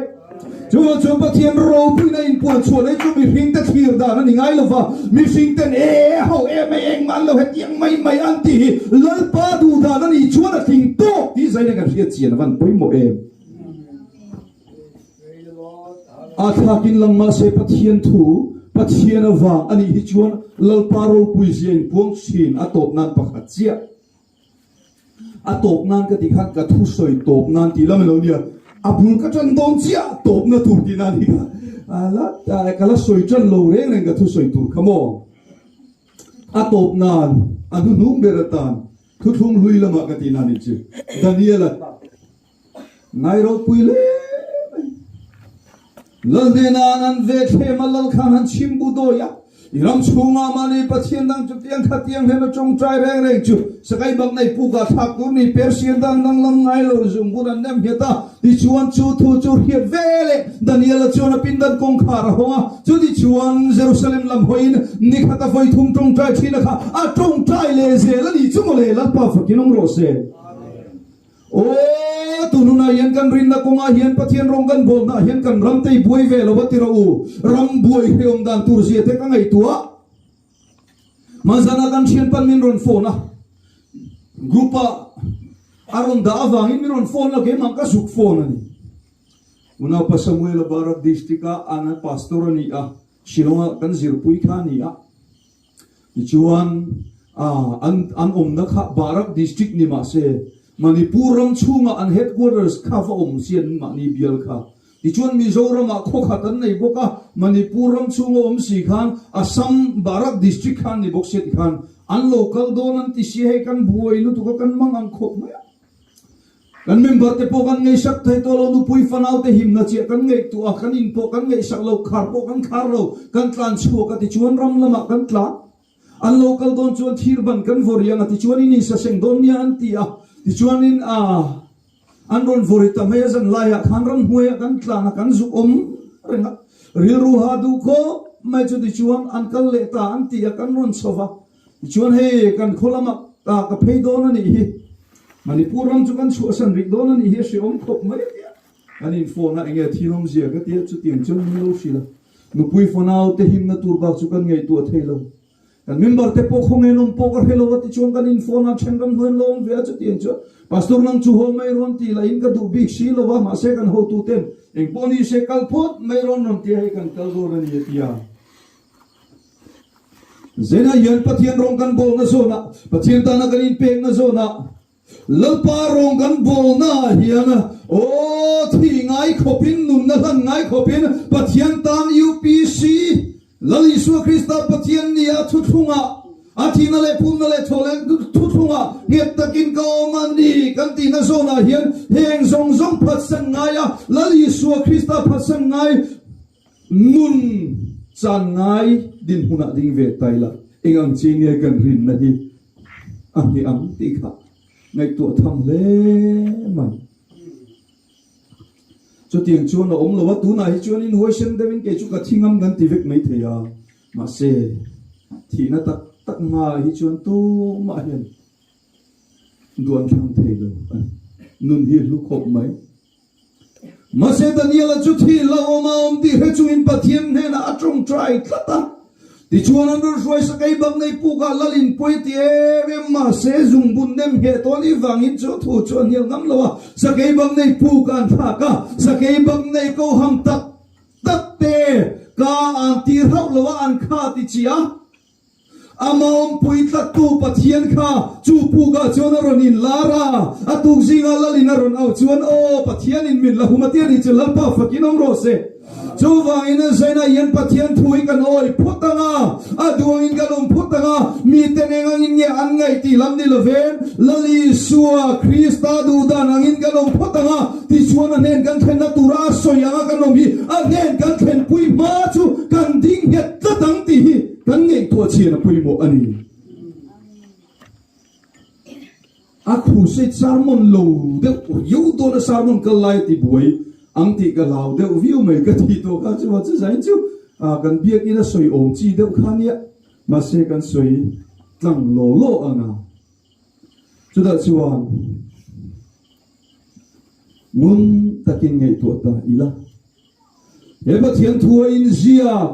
Chuvang chuan Pathian ropuina inpuan chhuah leh chu mihringte thlir dan a ni ngai lo va, mihringten e ho em mai engmah an lo hetiang mai mai an tih hi Lalpa duh dan a nih chuan a tling tawk tih zaina kan hriat chian a van pawimawh em. A thlakin lang mahse Pathian thu, Pathian avang a nih hi chuan Lalpa ropui zia in puang thin a tawp nan pakhat chiah. A tawp nan ka tih khan ka thu sawi tawp nan tih lam ilo nia. A bul ka tan dawn chiah tawpna tur tih nan hi ka la ka la sawi tan lo reng reng ka thu sawi tur kha maw. A tawp nan a hnuhnung ber atan thuthlung hlui lamah ka tih nan nih chu Daniel-a. Ngai ropui hle mai. Lal hnenah an ve thlem a, lal khan han chhim bu dawi a. I ram chhungah mahni Pathian dang chu tiang kha tiang hlen a tawngtai reng reng chu sakai bak nei pukah thlak tur ni Persian dang danglam ngai lo zung bun an nem nghet a. Tichuan chu thu chu hriat ve leh Daniel-a chuan a pindan kawngkhar a hawng a. Chutichuan Jerusalem lam hawiin nikhat a vawi thum tawngtai thin a kha a tawngtai leh zel a ni chu mawle Lalpa fakin awm rawh se. Aw, tun hunah hian kan rinna kawngah hian Pathian rawng kan bawlnaah hian kan ram te i buai ve lo a ti rawh u. Ram buai hrehawm dan tur zia te ka ngaihtuah. Hmanzana kan thianpan min rawn phone a, group ah a rawn dah avangin min rawn phone lo, keimah ka zuk phone a ni. Unaupa Samuel-a Barak District ah an pastor a ni a, Shillong ah kan zirpui kha a ni a. Tichuan, an an awmna kha Barak District ni mah se, Manipur ram chhungah an headquarters kha va awm si an mahni bial kha. Tichuan Mizoramah khawkhat an nei bawk a, Manipur ram chhunga awm si khan Assam Barak District khan ni bawk sia tikhan an lo kal dawn an ti si hei kan buai lutuk a kan mang ang khawp mai a. Kan member te pawh kan ngaihsak thei tawh lo, nupui fanau te himna chiah kan ngaihtuah a, kan in pawh kan ngaihsak lo, khar pawh kan khar lo, kan tlan chhuak a tichuan ram lamah kan tlan. An lo kal dawn chuan thir ban kan vaw riang a tichuan in insaseng dawn nia an ti a, tichuanin a an rawn vaw ri ta mai a zan laiah khan ramhnuaiah kan tlan a, kan zuk awm reng a, rilru ha duh khawp mai chu tichuan an kal leh ta an ti a, kan rawn chho va. Tichuan hei kan khaw lamah ka phei dawn a nih hi, Manipur ram chu kan chhuahsan rih dawn a nih hi a hrehawm khawp mai a tia. Kan inphone a enge thil awmzia ka tia chutiang chuan min lo hrilh a. Nupui fanau te himna tur bak chu kan ngaihtuah thei lo. Kan member te pawh khawngaih an awm pawh ka hre lo a tichuan kan inphone a then ram hnuai an lo awm ve a chutiang chuan. Pastor nang chu haw mai rawn tih lahin ka duh bik si lo va, mahse kan hotuten engpawh ni se kal phawt mai rawn rawn tia hei kan kal dawn a ni a ti a. Zenah hian Pathian rawng kan bawlna zawnah, Pathian tana kan inpekna zawnah, Lalpa rawng kan bawlnaah hian aw thi ngai khawpin, nunna hlan ngai khawpin Pathian tan UPC, Lal Isua Krista Pathian nia thuthlungah, a thihna leh phumna leh thawhleh thuthlungah nghet takin ka awm a ni kan tihna zawnah hian heng zawng zawng phatsan ngaia Lal Isua Krista phatsan ngai nun chan ngai dinhmunah ding ve ta ila eng ang chi nge kan rinna hi a hne ang tih kha ngaihtuah tham hle mai. Chutiang chuan a awm lo a, tunah hi chuanin huaisen deuhin kei chu ka thi ngam kan ti vek mai thei a, mahse thihna tak tak hmaah hi chuan tumah hian duan thlang thei lo a ni. Nun hi hlu khawp mai. Mahse Daniela chu thih hlauhawm a awm tih hre chungin Pathian hnenah a tawngtai tlat a. Tichuan an rawn hruai sakei bak nei pukah lal in pawi ti em em mahse zungbun nem ngheh tawh anih vangin chu thu chu a hnial ngam lo a, sakei bak nei puk an thlak a, sakei bak nei ko ham tak tak te ka an tir hauh lo a an kha ti chi a. Ama awmpui tlattu Pathian kha chu pukah chuan a rawn inlar a, a tuk zingah Lalin a rawn auh chuan, Aw, Pathianin min la hum a tia ni chu Lalpa fakin awm rawh se. Chuvangin a zainah hian Pathian thu hi kan awi phawt ang a, a duangin kan awm phawt ang a, miten eng angin nge an ngaih tih lam ni lovin, Lal Isua Krista duhdan angin kan awm phawt ang a, tichuan a hnen kan thlenna tura a sawi anga kan awm hi a hnen kan thlenpui hma chu kan ding nghet tlat ang tih hi Kan ngaihtuah chhian a pawimawh a ni. A crusade sermon lo deuh riau dawn a sermon kal lai a ti buai ang tih ka hlau deuh viau mai ka ti tawh kha chu chu zain chu kan biakin a sawi awm chi deuh kha nia mahse kan sawi tlang law law ang a chutah chuan ngun takin ngaihtuah ta ila. He Pathian thu a inziak,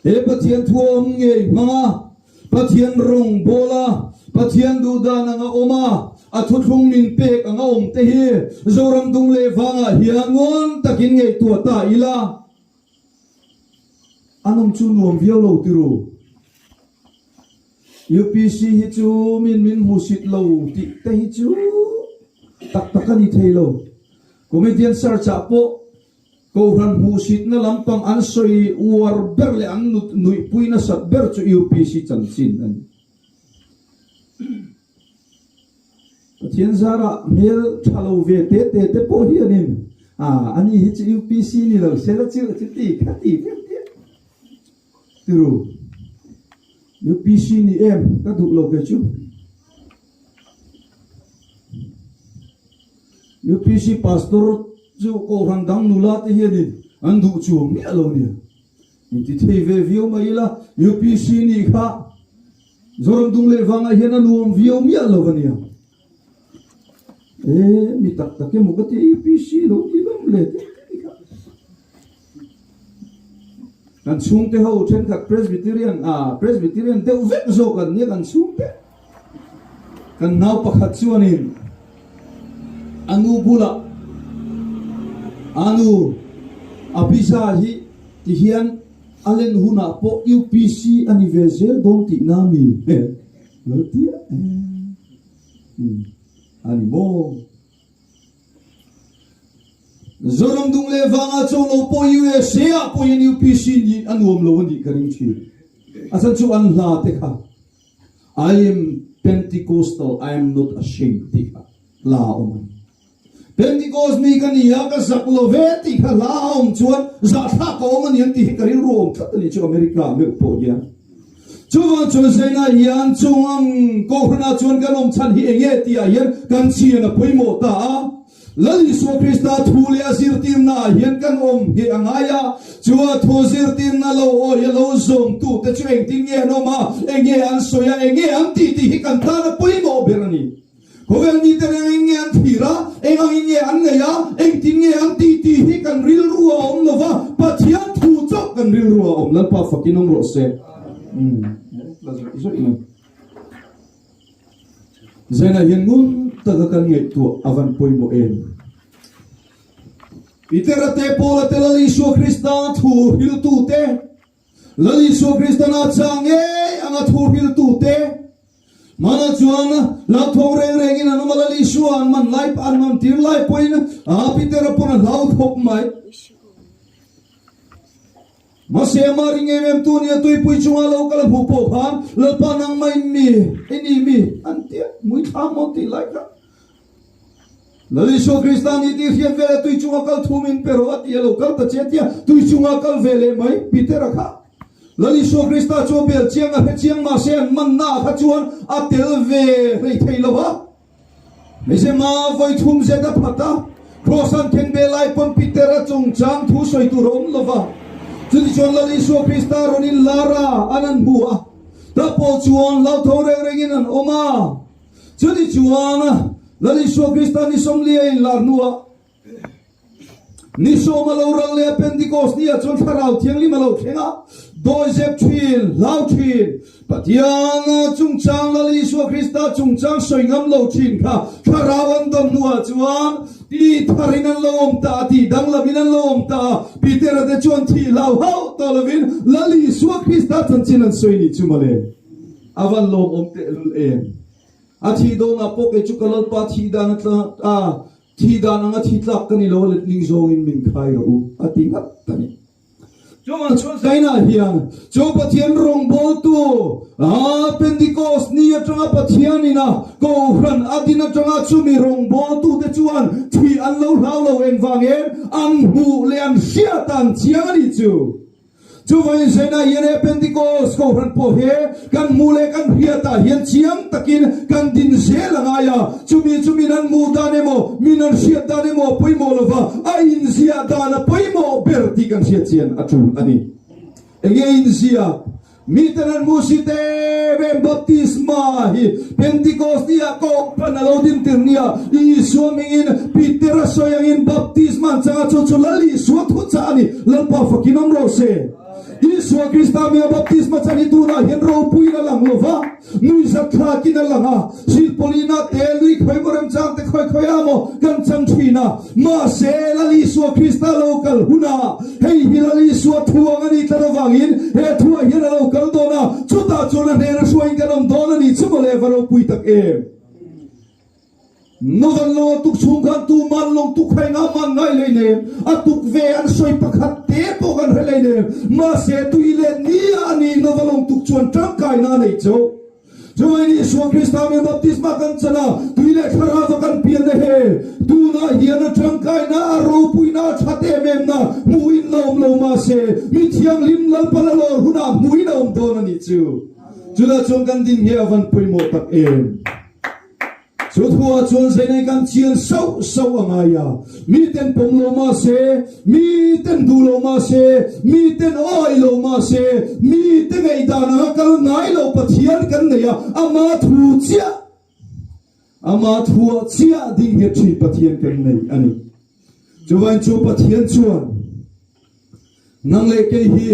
he Pathian thu a awm ngei hmang a, Pathian rawng bawl a, Pathian duhdan anga awm a, a thuthlung min pek anga awm te hi Zoram dung leh vangah hian ngawn takin ngaihtuah ta ila, an awm chu nuam viau lo ti ru. UPC hi chu min min hmusit lo tih te hi chu tak tak a ni thei lo. Comedian Search ah pawh Kohhran hmuhsitna lampang an sawi uar ber leh an nuihpui nasat ber chu UPC chanchin a ni. Pathian zarah hmel tha lo ve te te te pawh hianin ah ani hi chu UPC ni lo sela chu chuti khati vek diak tiru. UPC ni em ka duh lo kei chu. UPC Pastor chu Kohhran dang nula te hianin an duh chuang miah lo nia. Inti thei ve viau mai ila, UPC nih kha Zoram dung leh vangah hian a nuam viau miah lo a nia. E, mi tak tak emaw ka ti UPC lo ti lam le te te kha. Kan chhungte ho thenkhat Presbyterian, ah, Presbyterian deuh vek zawk an nia kan chhungte. Kan nau pakhat chuanin a nu bulah a nu Abija hi tihian a len hunah pawh UPC a ni ve zel dawn tihna mi lo ti a a ni maw? Zoram dung leh vangah chaw lo pawh USA ah pawhin UPC nih a nuam lo a nih ka ring thin. A chhan chu an hla te kha. I am Pentecostal, I am not ashamed tih kha hla a awm a ni. Pentecost mi ka ni a, ka zak lo ve tih kha hla a awm chuan zahthlak a awm a ni an tih hi ka rilru awm tlat a ni chu America ah meuh pawh hian. Chuvang chuan Zaina hian chung ang Kohhranah chuan kan awm chhan hi enge tih ah hian kan chian a pawimawh ta a. Lal Isua Krista thu leh a zirtirna ah hian kan awm ngheh a ngai a, chu a thu zirtirna lo awi a lo zawmtu te chu engtin nge an awm a, enge an sawi a, enge an tih tih hi kan tan a pawimawh ber a ni. Khawvel miten eng eng nge an thlir a, eng angin nge an ngaih a, engtin nge an tih tih hi kan rilru a awm lo va, Pathian thu chauh kan rilru a awm. Lalpa fakin awm rawh se. Umm, la zawih zawih mai. Zainah hian ngun taka kan ngaihtuah a van pawimawh em? Petera te, Paula te, Lal Isua Krista thu hriltute, Lal Isua Kristan a chah ngei anga thu hriltute, hmanah chuan hlauthawng reng rengin an awm a, Lal Isua an man lai, an man tir lai pawhin Petera pawn a hlau khawp mai. Mahse, amah ring em em tu nia tuipui chunga lo kal a hmuh pawh khan, Lalpa nangmah in mi, i ni mi, an ti a, mui thla maw tih lai kha. Lal Isua Krista ni tih hriat veleh tui chunga kal thu min pe rawh a ti a, lo kal ta che tia tui chunga kal ve leh mai Peter-a kha. Lal Isua Krista chu a bel chiang a hre chiang mahse an manna ah kha chuan a tel ve hlei thei lo va. Hmeichhe vawi thum zet a phat a, Kraws an khen ve lai pawn Peter-a chungchang thu sawi tur a awm lo va. Chutichuan Lal Isua Krista rawn in lar a, an an hmu a, tah pawh chuan hlauthawng reng rengin an awm a. Chutichuan Lal Isua Krista ni sawmli a inlar hnuah Ni sawm a lo ral leh a, Pentecost ni ah chuan Thlarau Thianghlim a lo thleng a, dawizep thin, hlau thin, Pathian chungchang Lal Isua Krista chungchang sawi ngam lo thin kha Thlarau an dawn hnuah chuan ti tharin an lo awm ta a, ti danglamin an lo awm ta a, Petera te chuan thih hlau hauh tawh lovin Lal Isua Krista chanchin an sawi nih chu mawle. A van lawmawm tehlul em. A thih dawnah pawh kei chu ka Lalpa thih dan a tla a, Thi dan anga thi tlak ka ni lo a letling zawngin min khai rawh u a ti ngat a ni. Chuvang chuan Zainah hian chu Pathian rawngbawltu a Pentecost ni atanga Pathian ina Kohhran a din atanga chumi rawngbawltute chuan thi an lo hlau lo engvangin an hmuh leh an hriat an chiang a ni chu. Chuvangin Zainah hian he Pentecost Kohhran pawh he kan hmuh leh kan hriatah hian chiang takin kan din zel a ngai a. Chumi chu min an hmuh dan emaw, min an hriat dan emaw a pawimawh lova, a inziah dan a pawimawh ber tih kan hriat chian a tul a ni. Enge inziak? Miten an hmuh si te em baptisma hi Pentecost ni ah Kohhran a lo din tir nia Isua hmingin Peter a sawi angin baptisma an chang a, chu chu Lal Isua thuchah a ni. Lalpa fakin awm rawh se. Isua Krista hminga baptisma chan hi tunah hian ropuiin a lang lo va, nuihzat thlakin a lang a, silpawlina te, lui khawi maw remchang te khawi khawi ah maw kan chan thin a. Mahse, Lal Isua Krista lo kal hunah hei hi Lal Isua thu ang a ni tlat avangin he thuah hian a lo kal dawn a, chutah chuan a hnena hruaiin kan awm dawn a ni chu mawle va ropui tak em. Novan lo a tuk chhung khan tuman lawng tuk hai nga man ngai lei nem, a tuk ve an sawi pakhat te pawh kan hre lei nem, mahse tui leh ni ah a ni Nova lawng tuk chuan tangkaina a nei chauh. Chuvangin Isua Krista min baptisma kan chan a, tui leh thlarauva kan pianna he tunah hian a tangkaina, a ropuina, a that em em na hmuhin la awm lo mahse mi thianghlim Lalpa la lawr hunah hmuhin a awm dawn a nih chu. Chutah chuan kan din hi a van pawimawh tak em. Chu thuah chuan Zainai kan chian sauh sauh a ngai a, miten pawm lo mah se, miten duh lo mah se, miten awih lo mah se, mite ngaihdan anga kal ngai lo Pathian kan nei a, ama thu chiah, ama thuah chiah ding nghet thin Pathian kan nei a ni. Chuvain chu Pathian chuan nang leh kei hi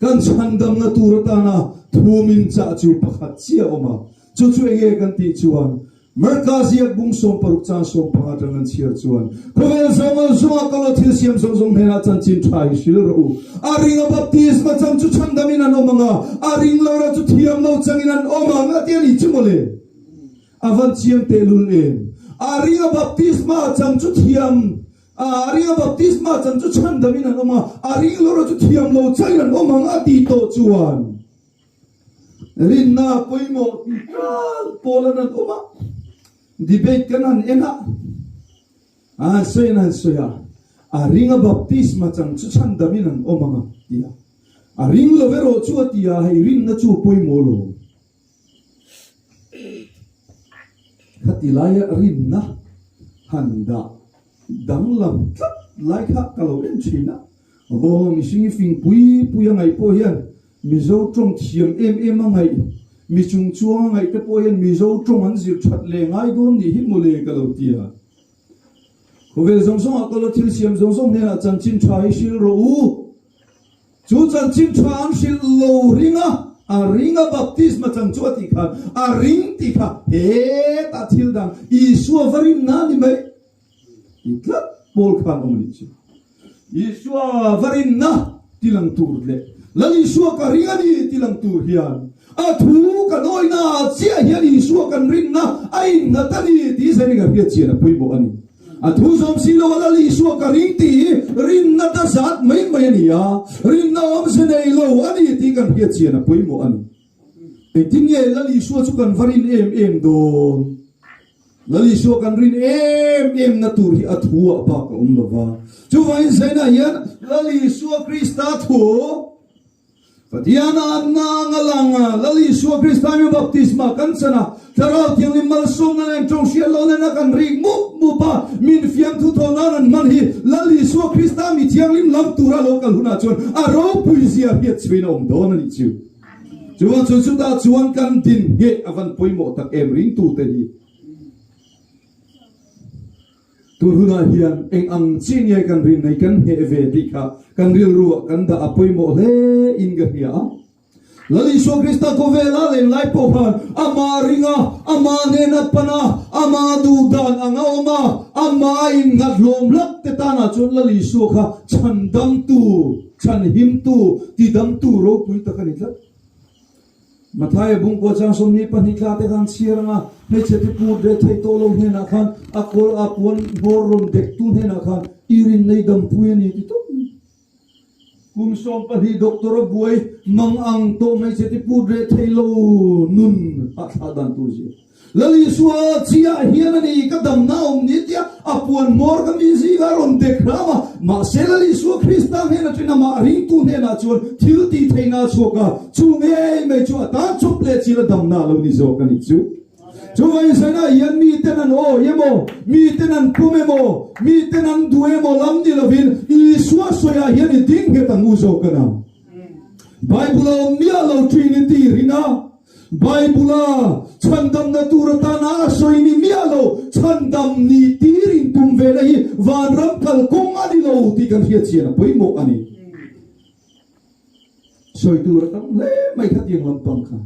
kan chhandamna tur atana thu min chah chu pakhat chiah a awm a, Chu chu enge kan tih chuan Marka ziak bung 16 chan 15 atang an chhiar chuan khawvel zawng al zawngah kal a thil siam zawng zawng hnenah chanchin tha hi hril rawh u. A ring a baptisma chang chu chhandamin an awm ang a, a ring lo erawh chu thiam lo changin an awm ang a ti a ni chu mawle. A van chiang tehlul em. A ring a baptisma chang chu thiam a ring a baptisma chang chu chhandamin an awm a, a ring lo erawh chu thiam lo changin an awm ang a tih tawh chuan Rinna pawimawh tih tal pawl an han awm a, debate kan han en a, a han sawi an han sawi a, a ring a baptisma chang chu chhandamin an awm ang a ti a, a ring lo erawh chu a ti a, hei rinna chu a pawimawh lo. Khati laia rinna han dah danglam tlat lai kha ka lo en thin a, aw mihring i fing pui pui a ngaih pawh hian Mizo tawng thiam em em a ngaih, mi chung chuang a ngaih te pawh hian Mizo tawng an zir that leh ngai dawn nih hi mawle ka lo ti a. Khawvel zawng zawngah ka la thil siam zawng zawng hnenah chanchin tha hi hrilh rawh u. Chu chanchin tha an hrilh lo ring a. A ring a baptisma chang chu a tih khan a ring tih kha hetah thil dang Isua va rinna a ni mai ti tlat pawl khan awm a nih chu. Isua va rinna ti lang tur leh Lal Isua ka ring a ni ti lang tur hian a thu kan awihna ah chiah hian Isua kan rinna a innghat a ni tih zanin ka hriat chian a pawimawh a ni. A thu zawm si lo a Lal Isua ka ring tih hi rinna ta zat mai mai a ni a, rinna awmze nei lo a ni tih kan hriat chian a pawimawh a ni. Engtin nge Lal Isua chu kan va rin em em dawn? Lal Isua kan rin em em na tur hi a thu ah bak a awm lo va. Chuvangin Zainah hian Lal Isua Krista thu Pathian a anna anga lang a, Lal Isua Krista mi baptisma kan chan a, Thlarau Thianghlim malsawmna nen tawng hriat loh nena kan rik mup mup a, min fiamthu thaw nan an hman hi Lal Isua Krista mi thianghlim lam tura lo kal hunah chuan a ropui zia hriat chhuin a awm dawn a nih chu. Chuvang chuan chutah chuan kan din ngheh a van pawimawh tak em ringtute hi. Tun hunah hian eng ang chi nge kan rin nei kan ngheh ve tih kha kan rilruah kan dah a pawimawh hle in ka hria a. Lal Isua Krista khawvela leng lai pawh khan amah ring a, amah hnena pan a, amah duh dan ang a awm a, amah innghat hlawm hlak te tanah chuan Lal Isua kha chhandamtu, chhanhimtu, tidamtu ropui tak a ni tlat. Mathaia bungkua chang 22 thla te khan chhiar anga hmeichhe te put ve thei tawh lo hnenah khan a kawl a puan hmawr rawn dektu hnenah khan i rin nei dampui a ni ti tawp mai. Kum 12 doctor a buai mang ang tawh hmeichhe te put ve thei lo nun hahthlak dan tur zia. Lal Isua chiah hian a ni ka damna awm ni tia a puan hmawr ka mi zing a rawn dek hram a. Mahse Lal Isua Krista hnen atangin amah ringtu hnenah chuan thil tih theihna a chhuak a, chu ngei mai chu a tan chawp leh chil a damna a lo ni zawk a nih chu. Chuvangin Saina hian miten an awi emaw, miten an pawm emaw, miten an duh emaw lam ni lovin Isua sawiah hian i ding nghet ang u zawk a na. Bible a awm miah lo thin i ti rin a. Bible-a chhandamna tur atana a sawi ni miah lo, chhandam ni tir intum vena hi vanram kalkawng a ni lo tih kan hriat chian a pawimawh a ni. Sawi tur a tam hle mai khatiang lampang kha.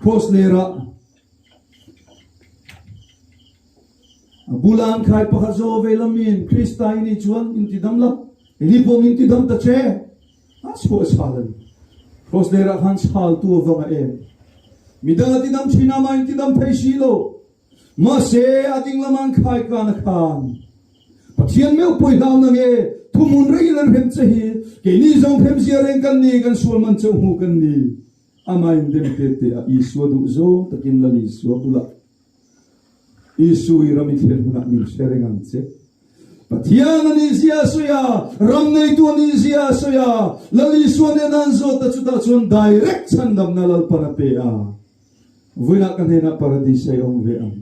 Cross lerah a bula an khai pakhat zaw ve lamin Krista i nih chuan intidam la, ini pawh min tidam ta che. A chhuah chhal a ni. Cross lerah khan chhaltu a vang a em. Midang a tidam thin a, mah in tidam thei si lo. Mahse, a ding lama an khai kan a khan. Pathian meuh pawi hlau na nge, thuhmun rengin an hrem che hi, keini zawng hrem zia reng kan ni, kan sual man chauh hmu kan ni. Amah in dem te te a Isua duh zawng takin Lal Isua bulah Isu i ram i thlen hunah min hre reng ang che. Pathian a nih zia a sawi a, ram neitu a nih zia a sawi a, Lal Isua nena an zawt a chutah chuan direct chhandamna Lalpan a pe a. Vawiinah ka hnenah Paradis a i awm ve ang.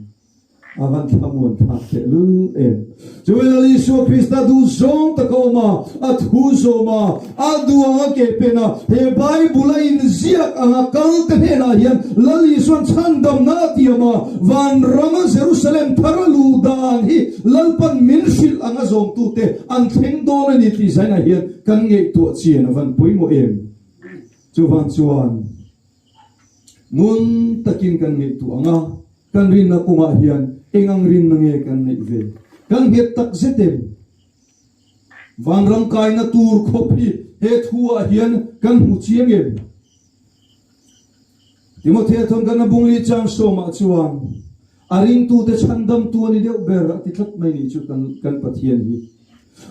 A van thlamuan thlak teh lul em. Chuan Lal Isua Krista duh zawng tak a awm a, a thu zawm a, a duh ang a ke pen a, he Bible a inziak ang a kal te hnenah hian Lal Isua'n chhandamna a tiam a, vanrama Jerusalem thar a luh dan hi Lalpan min hrilh ang a zawmtute an thleng dawn a ni tih zainah hian kan ngaihtuah chian a van pawimawh em. Chuvang chuan ngun takin kan ngaihtuah ang a. Kan rinna kawngah hian eng ang rinna nge kan neih ve? Kan nghet tak zet em? Vanram kaina tur khawp hi he thu-ah hian kan hmu chiang em? Timothea thawn kan a bungli chang sawmah chuan a ringtute chhandamtu a ni deuh ber a ti tlat mai nih chu kan kan Pathian hi.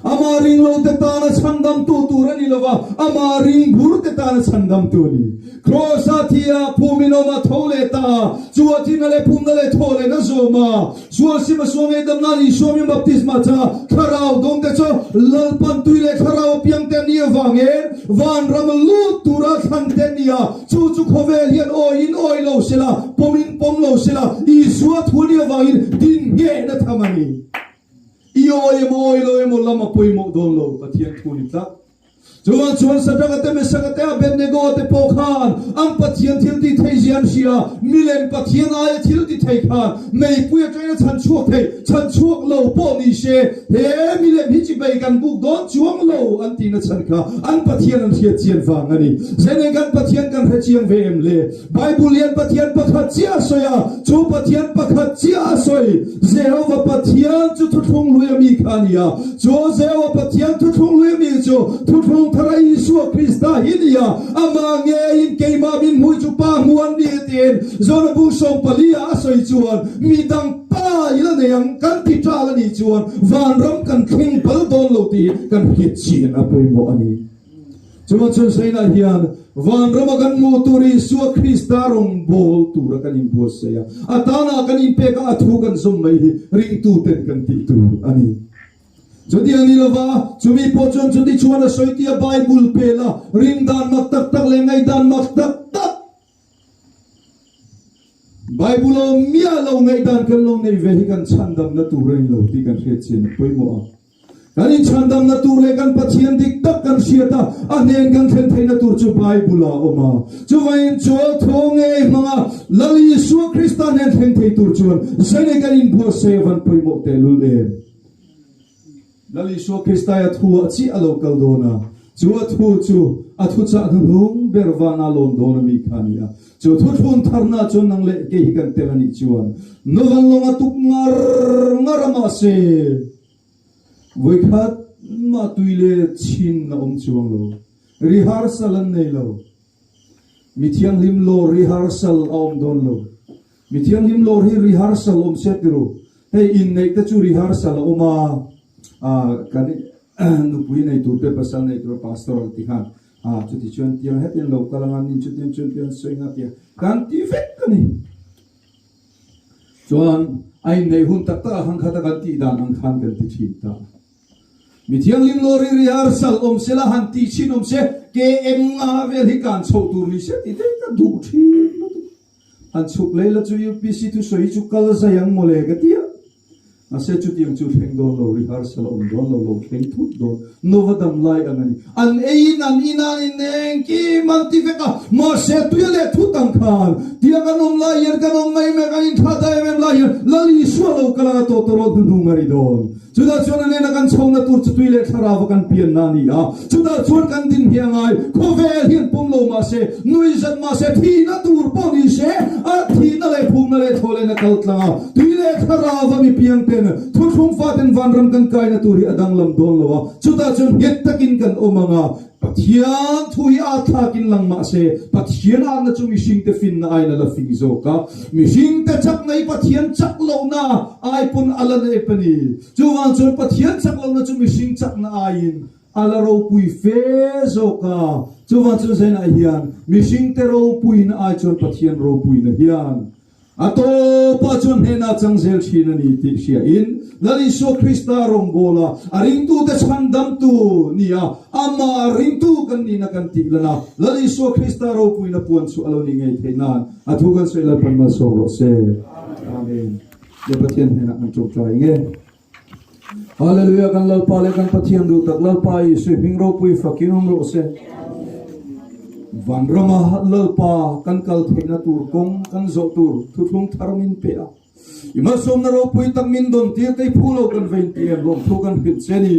Amah ring lote tana chhandamtu tur a ni lo va, amah ring burte tana chhandamtu a ni. Kraws-a thi a, phumin awm a, tho leh ta a, chu a thina leh phumna leh thaw lehna zawm a, sual sim a sual ngei dam nan Isua min baptisma changa thlarau dawngte chu Lalpan tui leh thlarau a piangte an nih avangin vanram lut tura thlante an ni a, chu chu khawvel hian awiin awi lo sela, pawmin pawm lo sela, Isua thu a nih avangin din nghehna tham a ni. I awi emaw awi lo emaw lam a pawimawh dawn lo, Pathian thu ni tlat. Chuvang chuan Sadraka te, Mesaka te, Abednego te pawh khan. khan an Pathian thil ti thei zia an hria a, milem Pathian aia thil ti thei khan meipui atangin a chhan chhuak thei, chhan chhuak lo pawh ni se he milem hi chibei kan buk dawn chuang lo an tihna chhan kha an Pathian an hriat chian vang a ni. Zenei kan Pathian kan hre chiang ve em le? Bible hian Pathian pakhat chiah a sawi a, chu Pathian pakhat chiah a sawi. Jehovah Pathian chu thuthlung hlui a mi kha a ni a, chu Jehovah Pathian thuthlung hlui a mi chu thuthlung thara Isua Krista hi a ni a, amah ngeiin keimah min hmuh chu Pa hmu an ni tiin Jona bu 14 ah a sawi chuan midang Pa i la nei ang kan ti ṭal a nih chuan vanram kan thleng bal dawn lo tih kan hriat chian a pawimawh a ni. Chuan chhunsainah hian vanrama kan hmuh tur Isua Krista rawngbâwl tura kan inbuatsaih a, a tânah kan inpek a, a thu kan zawm mai hi ringtuten kan tih tur a ni. Chuti a ni lova, chumi pawh chuan chuti chuan a sawi tia Bible pela rindan mak tak tak leh ngaihdan mak tak tak Bible a awm miah lo ngaihdan kan lo nei ve hi kan chhandamna tur a ni lo tih kan hriat chian a pawimawh a. Kan inchhandamna tur leh kan Pathian dik tak kan hriat a, a hnen kan thlen theihna tur chu Bible ah a awm a. Chuvangin chual thaw ngei hmanga Lal Isua Krista hnen thleng thei tur chuan zainei kan inbuatsaih a van pawimawh tehlul em? Lal Isua Kristai a thu ah chiah a lo kal dawn a, chu a thu chu a thuchah hnuhnung ber vana lawn dawn a mi kha a ni a. Chu thuthlun tharna chuan nang leh kei hi kan tel a nih chuan Novan lawng a tuk ngar ngar a mahse, Vawikhat mah tui leh chin a awm chuang lo. Rehearsal an nei lo. Mi thianghlim lawr rehearsal a awm dawn lo. Mi thianghlim lawr hi rehearsal awm se ti ru. Hei inneih te chu rehearsal a awm a, kan nupui nei tur te pasal nei tur pastor ang ti khan chuti chuan tiang hetiang lo kal anga nin chutiang chuan tiang sawi nga tia kan ti vek a ni. Chuan a inneih hun tak tak ah khan khata kan tih dan ang khan kan ti thin ta. Mi thianghlim lo ri rehearsal awm se la han tih chhin awm se KM nga vel hi kan chhoh tur ni se tih te ka duh thin lutuk. Han chhuk lei la chu UPC thusawi hi chu kal zai ang mawle ka ti a. Mahse chutiang chu thleng dawn lo, rehearsal a awm dawn lo, lo thleng thut dawn, Nova dam lai ang a ni. An eiin an in a, an inengkim an ti vek a, mahse tuia leh thut ang khan tiang an awm lai hian kan awm mai mai, kan inthlah ta em em lai hian Lal Isua lo kal anga tawh tawrawt hnuhnung a ri dawn. Chutah chuan a nena kan chhohna tur chu tui leh thlarau a kan pianna a ni a, chutah chuan kan din hi a ngai. Khawvel hian pawm lo mahse, nui zat mahse, thihna tur pawh ni se, a thihna leh phumna leh thawhlehna kal tlang a, Tui leh thlarau a mi piang ten thuthlung faten vanram kan kaina tur hi a danglam dawn lo a, chutah chuan nghet takin kan awm ang a, Pathian thu hi a thlakin lang mah se, Pathian atna chu mihringte finna aiin a la fing zawk a, mihringte chakna hi Pathian chak lohna ai pawn a la nep a ni. Chuvang chuan Pathian chak lohna chu mihring chakna aiin a la ropui fe zawk a, chuvang chuan zainah hian mihringte ropuina ai chuan Pathian ropuina hian A tawpah chuan hnenah chang zel thin a ni tih hriain Lal Isua Krista rawngbawla a ringtute chhandamtu ni a, amah ringtu kan nihna kan tih lan a, Lal Isua Krista ropuina puan chu a lo nih ngei theih nan a thu kan sawi Lalpan malsawm rawh se. Amen. Le Pathian hnenah kan tawngtai nge. Hallelujah kan Lalpa leh kan Pathian duh tak Lalpa Isua hming ropui fakin awm rawh se. Vanrama Lalpa kan kal theihna tur kawng kan zawh tur thuthlung thar min pe a. I malsawmna ropui tak min dawn tir te i phu lo kan vein ti em lawmthu kan hrilh che ni.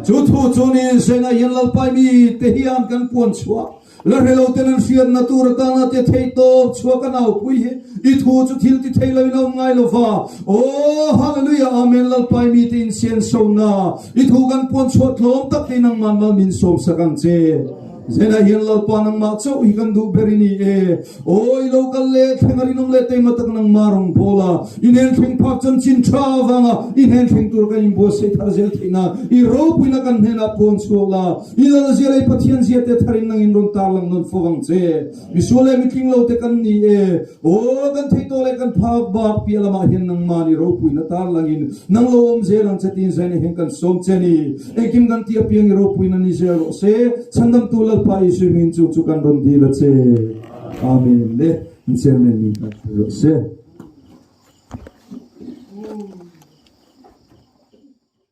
Chu thu chu ni Sena hian Lalpa i mi te hian kan puan chhuah La hre lo ten an hriatna tur atana tia theih tawp chhuak a naupui hi i thu chu thil ti thei loin a awm ngai lo va. Aw Hallelujah Amen Lalpai mite in sian sona i thu kan puan chhuah tlawm tak te nangman mal min sawm sak ang che. Zenah hian Lalpa nangmah chauh hi kan duh ber i ni e. Aw i lo kal leh thleng a rinawm leh teima tak nangmah rawng bawl a i hnen thleng phak chanchin tha avanga i hnen thleng tur kan inbuatsaih thar zel theih nan i ropuina kan hnenah puan chhuak la. I lal zia leh i Pathian zia te tharin nangin rawn tarlang nawn fo vang che. Misual leh mitling lo te kan ni e. Aw, kan theih tawh leh kan phak bak piah lamah hian nangmahni ropuina tarlangin nang lo awm zel ang che tiin zaina hian kan sawm che ni. Engkim kan tih apiang i ropuina ni zel rawh se. Chhandamtu Lalpa Isua hmingin chung chu kan rawn dil a che. Amen. Le, in chairman min kan thlir rawh se.